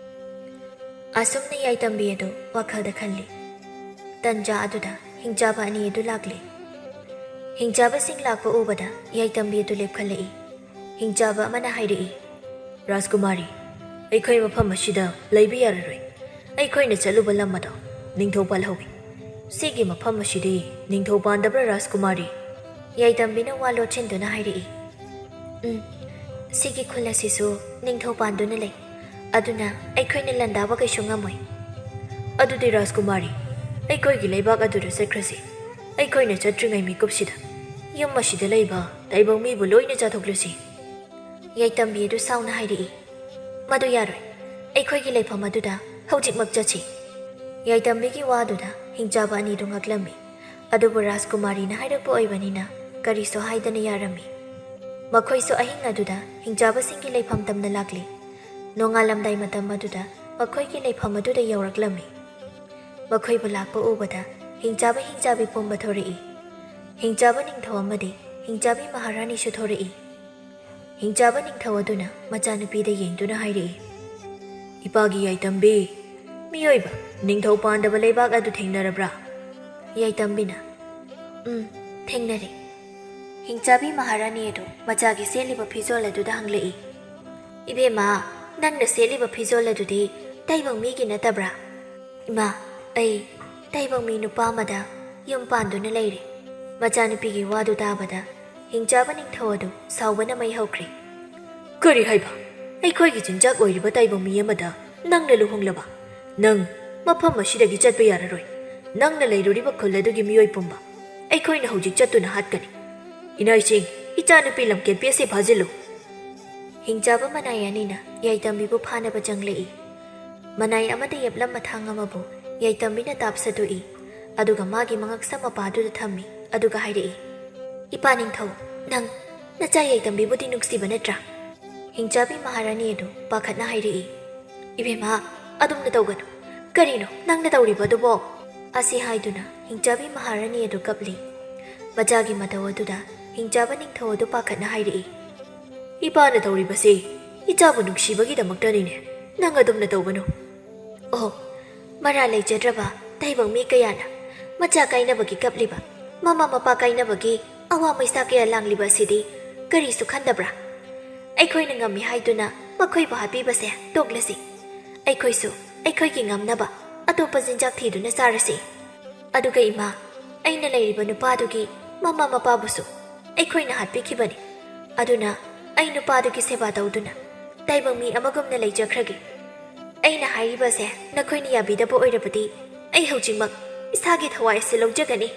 ꯑꯁꯨꯝꯅ ꯌꯥꯏꯇꯝꯕꯤ ꯑꯗꯨ ꯋꯥꯈꯜꯗ ꯈꯜꯂꯤ꯫ ꯇꯟꯖꯥ ꯑꯗꯨꯗ ꯍꯤꯡꯆꯥꯕ ꯑꯅꯤ ꯑꯗꯨ ꯂꯥꯛꯂꯤ꯫ ꯍꯤꯡꯆꯥꯕꯁꯤꯡ ꯂꯥꯛꯄ ꯎꯕꯗ ꯌꯥꯏꯇꯝꯕꯤ ꯑꯗꯨ ꯂꯦꯞꯈꯠꯂꯛꯏ꯫ ꯍꯤꯡꯆꯥꯕ ꯑꯃꯅ ꯍꯥꯏꯔꯛꯏ, "ꯔꯥꯖꯀꯨꯃꯥꯔꯤ, ꯑꯩꯈꯣꯏ ꯃꯐꯝ ꯑꯁꯤꯗ ꯂꯩꯕ ꯌꯥꯔꯔꯣꯏ꯫ ꯑꯩꯈꯣꯏꯅ ꯆꯠꯂꯨꯕ ꯂꯝ ꯑꯗꯣ ꯅꯤꯡꯊꯧ ꯄꯥꯜꯍꯧꯋꯤ꯫ ꯁꯤꯒꯤ ꯃꯐꯝ ꯑꯁꯤꯗꯤ ꯅꯤꯡꯊꯧ ꯄꯥꯟꯗꯕ꯭ꯔꯥ, ꯔꯥꯖꯀꯨꯃꯥꯔꯤ?" ꯌꯥꯏꯇꯝꯕꯤꯅ ꯋꯥ ꯂꯣꯠꯁꯤꯟꯗꯨꯅ ꯍꯥꯏꯔꯛꯏ, "ꯎꯝ, ꯁꯤꯒꯤ ꯈꯨꯜ ꯑꯁꯤꯁꯨ ꯅꯤꯡꯊꯧ ꯄꯥꯟꯗꯨꯅ ꯂꯩ, ꯑꯗꯨꯅ ꯑꯩꯈꯣꯏꯅ ꯂꯥꯟꯗꯥꯕ ꯀꯩꯁꯨ ꯉꯝꯃꯣꯏ꯫" "ꯑꯗꯨꯗꯤ ꯔꯥꯖꯀꯨꯃꯥꯔꯤ, ꯑꯩꯈꯣꯏꯒꯤ ꯂꯩꯕꯥꯛ ꯑꯗꯨꯗ ꯆꯠꯈ꯭ꯔꯁꯤ꯫ ꯑꯩꯈꯣꯏꯅ ꯆꯠꯇ꯭ꯔꯤꯉꯩ ꯃꯤꯀꯨꯞꯁꯤꯗ ꯌꯨꯝ ꯑꯁꯤꯗ ꯂꯩꯕ ꯇꯥꯏꯕꯪ ꯃꯤꯕꯨ ꯂꯣꯏꯅ ꯆꯥꯊꯣꯛꯂꯁꯤ꯫" ꯌꯥꯏꯇꯝꯕꯤ ꯑꯗꯨ ꯁꯥꯎꯅ ꯍꯥꯏꯔꯛꯏ, "ꯃꯗꯨ ꯌꯥꯔꯣꯏ꯫ ꯑꯩꯈꯣꯏꯒꯤ ꯂꯩꯐꯝ ꯑꯗꯨꯗ ꯍꯧꯖꯤꯛꯃꯛ ꯆꯠꯁꯤ꯫" ꯌꯥꯏꯇꯝꯕꯤꯒꯤ ꯋꯥꯗꯨꯗ ꯍꯤꯡꯆꯥꯕ ꯑꯅꯤꯗꯨ ꯉꯛꯂꯝꯃꯤ꯫ ꯑꯗꯨꯕꯨ ꯔꯥꯖꯀꯨꯃꯥꯔꯤꯅ ꯍꯥꯏꯔꯛꯄ ꯑꯣꯏꯕꯅꯤꯅ ꯀꯔꯤꯁꯨ ꯍꯥꯏꯗꯅ ꯌꯥꯔꯝꯃꯤ꯫ ꯃꯈꯣꯏꯁꯨ ꯑꯍꯤꯡ ꯑꯗꯨꯗ ꯍꯤꯡꯆꯥꯕꯁꯤꯡꯒꯤ ꯂꯩꯐꯝ ꯇꯝꯅ ꯂꯥꯛꯂꯤ꯫ ꯅꯣꯡꯉꯥꯜꯂꯝꯗꯥꯏ ꯃꯇꯝ ꯑꯗꯨꯗ ꯃꯈꯣꯏꯒꯤ ꯂꯩꯐꯝ ꯑꯗꯨꯗ ꯌꯧꯔꯛꯂꯝꯃꯤ꯫ ꯃꯈꯣꯏꯕꯨ ꯂꯥꯛꯄ ꯎꯕꯗ ꯍꯤꯡꯆꯥꯕ ꯍꯤꯡꯆꯥꯕꯤ ꯄꯨꯝꯕ ꯊꯣꯔꯛꯏ꯫ ꯍꯤꯡꯆꯥꯕ ꯅꯤꯡꯊꯧ ꯑꯃꯗꯤ ꯍꯤꯡꯆꯥꯕꯤ ꯃꯍꯥꯔꯥꯅꯤꯁꯨ ꯊꯣꯔꯛꯏ꯫ ꯍꯤꯡꯆꯥꯕ ꯅꯤꯡꯊꯧ ꯑꯗꯨꯅ ꯃꯆꯥꯅꯨꯄꯤꯗ ꯌꯦꯡꯗꯨꯅ ꯍꯥꯏꯔꯛꯏ, "ꯏꯄꯥꯒꯤ ꯌꯥꯏꯇꯝꯕꯤ, ꯃꯤꯑꯣꯏꯕ ꯅꯤꯡꯊꯧ ꯄꯥꯟꯗꯕ ꯂꯩꯕꯥꯛ ꯑꯗꯨ ꯊꯦꯡꯅꯔꯕ꯭ꯔꯥ?" ꯌꯥꯏꯇꯝꯕꯤꯅ, "ꯎꯝ, ꯊꯦꯡꯅꯔꯦ꯫" ꯍꯤꯡꯆꯥꯕꯤ ꯃꯍꯥꯔꯥꯅꯤ ꯑꯗꯨ ꯃꯆꯥꯒꯤ ꯁꯦꯠꯂꯤꯕ ꯐꯤꯖꯣꯜ ꯑꯗꯨꯗ ꯍꯪꯂꯛꯏ, "ꯏꯕꯦꯝꯃ, ꯅꯪꯅ ꯁꯦꯠꯂꯤꯕ ꯐꯤꯖꯣꯜ ꯑꯗꯨꯗꯤ ꯇꯥꯏꯕꯪ ꯃꯤꯒꯤ ꯅꯠꯇꯕ꯭ꯔꯥ?" "ꯏꯃꯥ, ꯑꯩ ꯇꯥꯏꯕꯪ ꯃꯤ ꯅꯨꯄꯥ ꯑꯃꯗ ꯌꯨꯝ ꯄꯥꯟꯗꯨꯅ ꯂꯩꯔꯦ꯫" ꯃꯆꯥꯅꯨꯄꯤꯒꯤ ꯋꯥꯗꯨ ꯇꯥꯕꯗ ꯍꯤꯡꯆꯥꯕ ꯅꯤꯡꯊꯧ ꯑꯗꯨ ꯁꯥꯎꯕꯅ ꯃꯩ ꯍꯧꯈ꯭ꯔꯦ꯫ "ꯀꯔꯤ ꯍꯥꯏꯕ? ꯑꯩꯈꯣꯏꯒꯤ ꯆꯤꯟꯖꯥꯛ ꯑꯣꯏꯔꯤꯕ ꯇꯥꯏꯕꯪ ꯃꯤ ꯑꯃꯗ ꯅꯪꯅ ꯂꯨꯍꯣꯡꯂꯕ? ꯅꯪ ꯃꯐꯝ ꯑꯁꯤꯗꯒꯤ ꯆꯠꯄ ꯌꯥꯔꯔꯣꯏ꯫ ꯅꯪꯅ ꯂꯩꯔꯨꯔꯤꯕ ꯈꯨꯜ ꯑꯗꯨꯒꯤ ꯃꯤꯑꯣꯏ ꯄꯨꯝꯕ ꯑꯩꯈꯣꯏꯅ ꯍꯧꯖꯤꯛ ꯆꯠꯇꯨꯅ ꯍꯥꯠꯀꯅꯤ꯫ ꯏꯅꯥꯏꯁꯤꯡ, ꯏꯆꯥꯅꯨꯄꯤ ꯂꯝꯀꯦꯠꯄꯤ ꯑꯁꯤ ꯐꯥꯖꯤꯜꯂꯨ꯫" ꯍꯤꯡꯆꯥꯕ ꯃꯅꯥꯏ ꯑꯅꯤꯅ ꯌꯥꯏꯇꯝꯕꯤꯕꯨ ꯐꯥꯅꯕ ꯆꯪꯂꯛꯏ꯫ ꯃꯅꯥꯏ ꯑꯃꯗ ꯌꯦꯞꯂꯝꯕ ꯊꯥꯡ ꯑꯃꯕꯨ ꯌꯥꯏꯇꯝꯕꯤꯅ ꯇꯥꯞ ꯁꯠꯇꯣꯛꯏ꯫ ꯑꯗꯨꯒ ꯃꯥꯒꯤ ꯃꯉꯛꯁꯝ ꯃꯄꯥꯗꯨꯗ ꯊꯝꯃꯤ꯫ ꯑꯗꯨꯒ ꯍꯥꯏꯔꯛꯏ, "ꯏꯄꯥ ꯅꯤꯡꯊꯧ, ꯅꯪ ꯅꯆꯥ ꯌꯥꯏꯇꯝꯕꯤꯕꯨꯗꯤ ꯅꯨꯡꯁꯤꯕ ꯅꯠꯇ꯭ꯔꯥ?" ꯍꯤꯡꯆꯥꯕꯤ ꯃꯍꯥꯔꯥꯅꯤ ꯑꯗꯨ ꯄꯥꯈꯠꯅ ꯍꯥꯏꯔꯛꯏ, "ꯏꯕꯦꯝꯃ, ꯑꯗꯨꯝꯅ ꯇꯧꯒꯅꯨ꯫ ꯀꯔꯤꯅꯣ ꯅꯪꯅ ꯇꯧꯔꯤꯕꯗꯨꯕꯣ?" ꯑꯁꯤ ꯍꯥꯏꯗꯨꯅ ꯍꯤꯡꯆꯥꯕꯤ ꯃꯍꯥꯔꯥꯅꯤ ꯑꯗꯨ ꯀꯞꯂꯤ꯫ ꯃꯆꯥꯒꯤ ꯃꯇꯧ ꯑꯗꯨꯗ ꯍꯤꯡꯆꯥꯕ ꯅꯤꯡꯊꯧ ꯑꯗꯨ ꯄꯥꯈꯠꯅ ꯍꯥꯏꯔꯛꯏ, "ꯏꯄꯥꯅ ꯇꯧꯔꯤꯕꯁꯤ ꯏꯆꯥꯕꯨ ꯅꯨꯡꯁꯤꯕꯒꯤꯗꯃꯛꯇꯅꯤꯅꯦ꯫ ꯅꯪ ꯑꯗꯨꯝꯅ ꯇꯧꯒꯅꯨ꯫" ꯑꯣ, ꯃꯔꯥ ꯂꯩꯖꯗ꯭ꯔꯕ ꯇꯥꯏꯕꯪ ꯃꯤ ꯀꯌꯥꯅ ꯃꯆꯥ ꯀꯥꯏꯅꯕꯒꯤ ꯀꯞꯂꯤꯕ, ꯃꯃꯥ ꯃꯄꯥ ꯀꯥꯏꯅꯕꯒꯤ ꯑꯋꯥ ꯃꯩꯁꯥ ꯀꯌꯥ ꯂꯥꯡꯂꯤꯕ ꯑꯁꯤꯗꯤ ꯀꯔꯤꯁꯨ ꯈꯟꯗꯕ꯭ꯔꯥ? ꯑꯩꯈꯣꯏꯅ ꯉꯝꯃꯤ ꯍꯥꯏꯗꯨꯅ ꯃꯈꯣꯏꯕꯨ ꯍꯥꯠꯄꯤꯕꯁꯦ ꯇꯣꯛꯂꯁꯤ꯫ ꯑꯩꯈꯣꯏꯁꯨ ꯑꯩꯈꯣꯏꯒꯤ ꯉꯝꯅꯕ ꯑꯇꯣꯞꯄ ꯆꯤꯟꯖꯥꯛ ꯊꯤꯗꯨꯅ ꯆꯥꯔꯁꯤ꯫ ꯑꯗꯨꯒ ꯏꯃꯥ, ꯑꯩꯅ ꯂꯩꯔꯤꯕ ꯅꯨꯄꯥꯗꯨꯒꯤ ꯃꯃꯥ ꯃꯄꯥꯕꯨꯁꯨ ꯑꯩꯈꯣꯏꯅ ꯍꯥꯠꯄꯤꯈꯤꯕꯅꯤ꯫ ꯑꯗꯨꯅ ꯑꯩ ꯅꯨꯄꯥꯗꯨꯒꯤ ꯁꯦꯕꯥ ꯇꯧꯗꯨꯅ ꯇꯥꯏꯕꯪ ꯃꯤ ꯑꯃꯒꯨꯝꯅ ꯂꯩꯖꯈ꯭ꯔꯒꯦ꯫ ꯑꯩꯅ ꯍꯥꯏꯔꯤꯕꯁꯦ ꯅꯈꯣꯏꯅ ꯌꯥꯕꯤꯗꯕ ꯑꯣꯏꯔꯕꯗꯤ ꯑꯩ ꯍꯧꯖꯤꯛꯃꯛ ꯏꯁꯥꯒꯤ ꯊꯋꯥꯏ ꯑꯁꯤ ꯂꯧꯖꯒꯅꯤ꯫"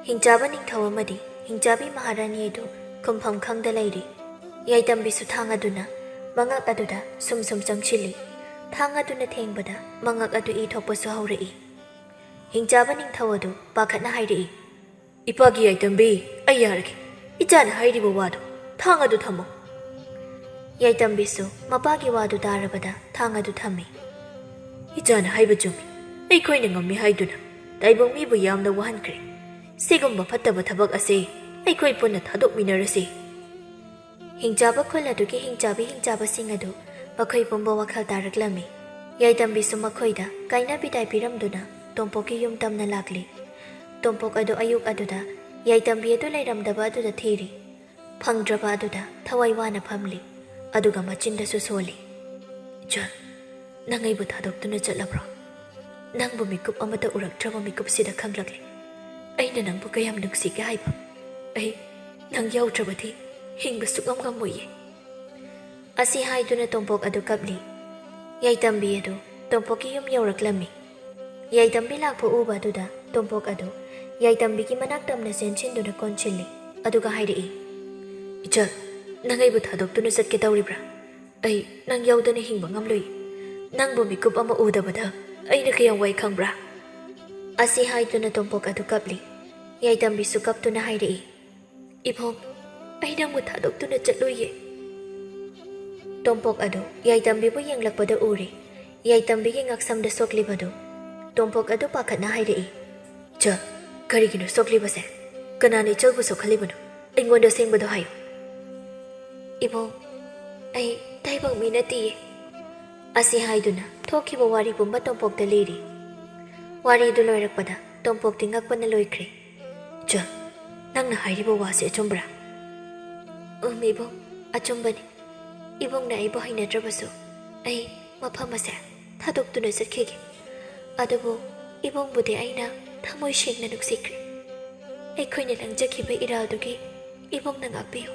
ꯍꯤꯡꯆꯥꯕ ꯅꯤꯡꯊꯧ ꯑꯃꯗꯤ ꯍꯤꯡꯆꯥꯕꯤ ꯃꯍꯥꯔꯥꯅꯤ ꯑꯗꯨ ꯈꯨꯝꯐꯝ ꯈꯪꯗ ꯂꯩꯔꯤ꯫ ꯌꯥꯏꯇꯝꯕꯤꯁꯨ ꯊꯥꯡ ꯑꯗꯨꯅ ꯃꯉꯛ ꯑꯗꯨꯗ ꯁꯨꯝ ꯁꯨꯝ ꯆꯪꯁꯤꯜꯂꯤ꯫ ꯊꯥꯡ ꯑꯗꯨꯅ ꯊꯦꯡꯕꯗ ꯃꯉꯛ ꯑꯗꯨ ꯏ ꯊꯣꯛꯄꯁꯨ ꯍꯧꯔꯛꯏ꯫ ꯍꯤꯡꯆꯥꯕ ꯅꯤꯡꯊꯧ ꯑꯗꯨ ꯄꯥꯈꯠꯅ ꯍꯥꯏꯔꯛꯏ, "ꯏꯄꯥꯒꯤ ꯌꯥꯏꯇꯝꯕꯤ, ꯑꯩ ꯌꯥꯔꯒꯦ꯫ ꯏꯆꯥꯅ ꯍꯥꯏꯔꯤꯕ ꯋꯥꯗꯣ, ꯊꯥꯡ ꯑꯗꯨ ꯊꯝꯃꯣ꯫" ꯌꯥꯏꯇꯝꯕꯤꯁꯨ ꯃꯄꯥꯒꯤ ꯋꯥꯗꯨ ꯇꯥꯔꯕꯗ ꯊꯥꯡ ꯑꯗꯨ ꯊꯝꯃꯤ꯫ "ꯏꯆꯥꯅ ꯍꯥꯏꯕ ꯆꯨꯝꯃꯤ꯫ ꯑꯩꯈꯣꯏꯅ ꯉꯝꯃꯤ ꯍꯥꯏꯗꯨꯅ ꯇꯥꯏꯕꯪ ꯃꯤꯕꯨ ꯌꯥꯝꯅ ꯋꯥꯍꯟꯈ꯭ꯔꯦ꯫ ꯁꯤꯒꯨꯝꯕ ꯐꯠꯇꯕ ꯊꯕꯛ ꯑꯁꯤ ꯑꯩꯈꯣꯏ ꯄꯨꯟꯅ ꯊꯥꯗꯣꯛꯃꯤꯟꯅꯔꯁꯤ꯫" ꯍꯤꯡꯆꯥꯕ ꯈꯨꯜ ꯑꯗꯨꯒꯤ ꯍꯤꯡꯆꯥꯕꯤ ꯍꯤꯡꯆꯥꯕꯁꯤꯡ ꯑꯗꯨ ꯃꯈꯣꯏ ꯄꯨꯝꯕ ꯋꯥꯈꯜ ꯇꯥꯔꯛꯂꯝꯃꯤ꯫ ꯌꯥꯏꯇꯝꯕꯤꯁꯨ ꯃꯈꯣꯏꯗ ꯀꯥꯏꯅ ꯕꯤꯗꯥꯏ ꯄꯤꯔꯝꯗꯨꯅ ꯇꯣꯝꯄꯣꯛꯀꯤ ꯌꯨꯝ ꯇꯝꯅ ꯂꯥꯛꯂꯤ꯫ ꯇꯣꯝꯄꯣꯛ ꯑꯗꯨ ꯑꯌꯨꯛ ꯑꯗꯨꯗ ꯌꯥꯏꯇꯝꯕꯤ ꯑꯗꯨ ꯂꯩꯔꯝꯗꯕ ꯑꯗꯨꯗ ꯊꯤꯔꯤ꯫ ꯐꯪꯗ꯭ꯔꯕ ꯑꯗꯨꯗ ꯊꯋꯥꯏ ꯋꯥꯅ ꯐꯝꯂꯤ, ꯑꯗꯨꯒ ꯃꯆꯤꯟꯗꯁꯨ ꯁꯣꯜꯂꯤ꯫ "ꯏꯆꯜ, ꯅꯪ ꯑꯩꯕꯨ ꯊꯥꯗꯣꯛꯇꯨꯅ ꯆꯠꯂꯕ꯭ꯔꯣ? ꯅꯪꯕꯨ ꯃꯤꯀꯨꯞ ꯑꯃꯇ ꯎꯔꯛꯇ꯭ꯔꯕ ꯃꯤꯀꯨꯞꯁꯤꯗ ꯈꯪꯂꯛꯂꯤ꯫ ꯑꯩꯅ ꯅꯪꯕꯨ ꯀꯌꯥꯝ ꯅꯨꯡꯁꯤꯒꯦ ꯍꯥꯏꯕ꯫ ꯑꯩ ꯅꯪ ꯌꯥꯎꯗ꯭ꯔꯕꯗꯤ ꯍꯤꯡꯕ ꯁꯨꯛꯉꯝ ꯉꯝꯃꯣꯏꯌꯦ꯫" ꯑꯁꯤ ꯍꯥꯏꯗꯨꯅ ꯇꯣꯝꯄꯣꯛ ꯑꯗꯨ ꯀꯞꯂꯤ꯫ ꯌꯥꯏꯇꯝꯕꯤ ꯑꯗꯨ ꯇꯣꯝꯄꯣꯛꯀꯤ ꯌꯨꯝ ꯌꯧꯔꯛꯂꯝꯃꯤ꯫ ꯌꯥꯏꯇꯝꯕꯤ ꯂꯥꯛꯄ ꯎꯕ ꯑꯗꯨꯗ ꯇꯣꯝꯄꯣꯛ ꯑꯗꯨ ꯌꯥꯏꯇꯝꯕꯤꯒꯤ ꯃꯅꯥꯛ ꯇꯝꯅ ꯆꯦꯟꯁꯤꯟꯗꯨꯅ ꯀꯣꯟꯁꯤꯜꯂꯤ, ꯑꯗꯨꯒ ꯍꯥꯏꯔꯛꯏ, "ꯏꯆꯜ, ꯅꯪ ꯑꯩꯕꯨ ꯊꯥꯗꯣꯛꯇꯨꯅ ꯆꯠꯀꯦ ꯇꯧꯔꯤꯕ꯭ꯔꯥ? ꯑꯩ ꯅꯪ ꯌꯥꯎꯗꯅ ꯍꯤꯡꯕ ꯉꯝꯂꯣꯏ꯫ ꯅꯪꯕꯨ ꯃꯤꯀꯨꯞ ꯑꯃ ꯎꯗꯕꯗ ꯑꯩꯅ ꯀꯌꯥꯝ ꯋꯥꯏ ꯈꯪꯕ꯭ꯔꯥ?" ꯑꯁꯤ ꯍꯥꯏꯗꯨꯅ ꯇꯣꯝꯄꯣꯛ ꯑꯗꯨ ꯀꯞꯂꯤ꯫ ꯌꯥꯏꯇꯝꯕꯤꯁꯨ ꯀꯞꯇꯨꯅ ꯍꯥꯏꯔꯛꯏ, "ꯏꯕꯣꯡ, ꯑꯩ ꯅꯪꯕꯨ ꯊꯥꯗꯣꯛꯇꯨꯅ ꯆꯠꯂꯣꯏꯌꯦ꯫" ꯇꯣꯝꯄꯣꯛ ꯑꯗꯨ ꯌꯥꯏꯇꯝꯕꯤꯕꯨ ꯌꯦꯡꯂꯛꯄꯗ ꯎꯔꯦ꯫ ꯌꯥꯏꯇꯝꯕꯤꯒꯤ ꯉꯛꯁꯝꯗ ꯁꯣꯛꯂꯤꯕꯗꯨ꯫ ꯇꯣꯝꯄꯣꯛ ꯑꯗꯨ ꯄꯥꯈꯠꯅ ꯍꯥꯏꯔꯛꯏ, "ꯏꯆꯜ, ꯀꯔꯤꯒꯤꯅꯣ ꯁꯣꯛꯂꯤꯕꯁꯦ? ꯀꯅꯥꯅ ꯏꯆꯜꯕꯨ ꯁꯣꯛꯍꯜꯂꯤꯕꯅꯣ? ꯑꯩꯉꯣꯟꯗ ꯑꯁꯦꯡꯕꯗꯣ ꯍꯥꯏꯌꯨ꯫" "ꯏꯕꯣꯡ, ꯑꯩ ꯇꯥꯏꯕꯪ ꯃꯤ ꯅꯠꯇꯤꯌꯦ꯫" ꯑꯁꯤ ꯍꯥꯏꯗꯨꯅ ꯊꯣꯛꯈꯤꯕ ꯋꯥꯔꯤ ꯄꯨꯝꯕ ꯇꯣꯝꯄꯣꯛꯇ ꯂꯤꯔꯤ꯫ ꯋꯥꯔꯤꯗꯨ ꯂꯣꯏꯔꯛꯄꯗ ꯇꯣꯝꯄꯣꯛꯇꯤ ꯉꯛꯄꯅ ꯂꯣꯏꯈ꯭ꯔꯦ꯫ "ꯏꯆꯜ, ꯅꯪꯅ ꯍꯥꯏꯔꯤꯕ ꯋꯥꯁꯤ ꯑꯆꯨꯝꯕ꯭ꯔꯥ?" "ꯎꯝ ꯏꯕꯣꯡ, ꯑꯆꯨꯝꯕꯅꯤ꯫ ꯏꯕꯣꯡꯅ ꯑꯩꯕꯨ ꯍꯩꯅꯗ꯭ꯔꯕꯁꯨ ꯑꯩ ꯃꯐꯝ ꯑꯁꯦ ꯊꯥꯗꯣꯛꯇꯨꯅ ꯆꯠꯈꯤꯒꯦ꯫ ꯑꯗꯨꯕꯨ ꯏꯕꯣꯡꯕꯨꯗꯤ ꯑꯩꯅ ꯊꯃꯣꯏ ꯁꯦꯡꯅ ꯅꯨꯡꯁꯤꯈ꯭ꯔꯦ꯫ ꯑꯩꯈꯣꯏꯅ ꯂꯪꯖꯈꯤꯕ ꯏꯔꯥꯜꯗꯨꯒꯤ ꯏꯕꯣꯡꯅ ꯉꯥꯛꯄꯤꯌꯨ꯫"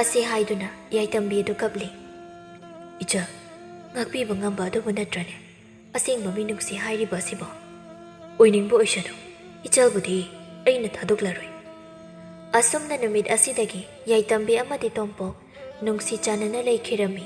ꯑꯁꯤ ꯍꯥꯏꯗꯨꯅ ꯌꯥꯏꯇꯝꯕꯤ ꯑꯗꯨ ꯀꯞꯂꯤ꯫ "ꯏꯆꯜ, ꯉꯥꯛꯄꯤꯕ ꯉꯝꯕ ꯑꯗꯨꯕꯨ ꯅꯠꯇ꯭ꯔꯅꯦ ꯑꯁꯦꯡꯕ ꯃꯤꯅꯨꯡꯁꯤ ꯍꯥꯏꯔꯤꯕ ꯑꯁꯤꯕꯣ? ꯑꯣꯏꯅꯤꯡꯕ ꯑꯣꯏꯁꯅꯨ, ꯏꯆꯜꯕꯨꯗꯤ ꯑꯩꯅ ꯊꯥꯗꯣꯛꯂꯔꯣꯏ꯫" ꯑꯁꯨꯝꯅ ꯅꯨꯃꯤꯠ ꯑꯁꯤꯗꯒꯤ ꯌꯥꯏꯇꯝꯕꯤ ꯑꯃꯗꯤ ꯇꯣꯝꯄꯣꯛ ꯅꯨꯡꯁꯤ ꯆꯥꯟꯅꯅ ꯂꯩꯈꯤꯔꯝꯃꯤ꯫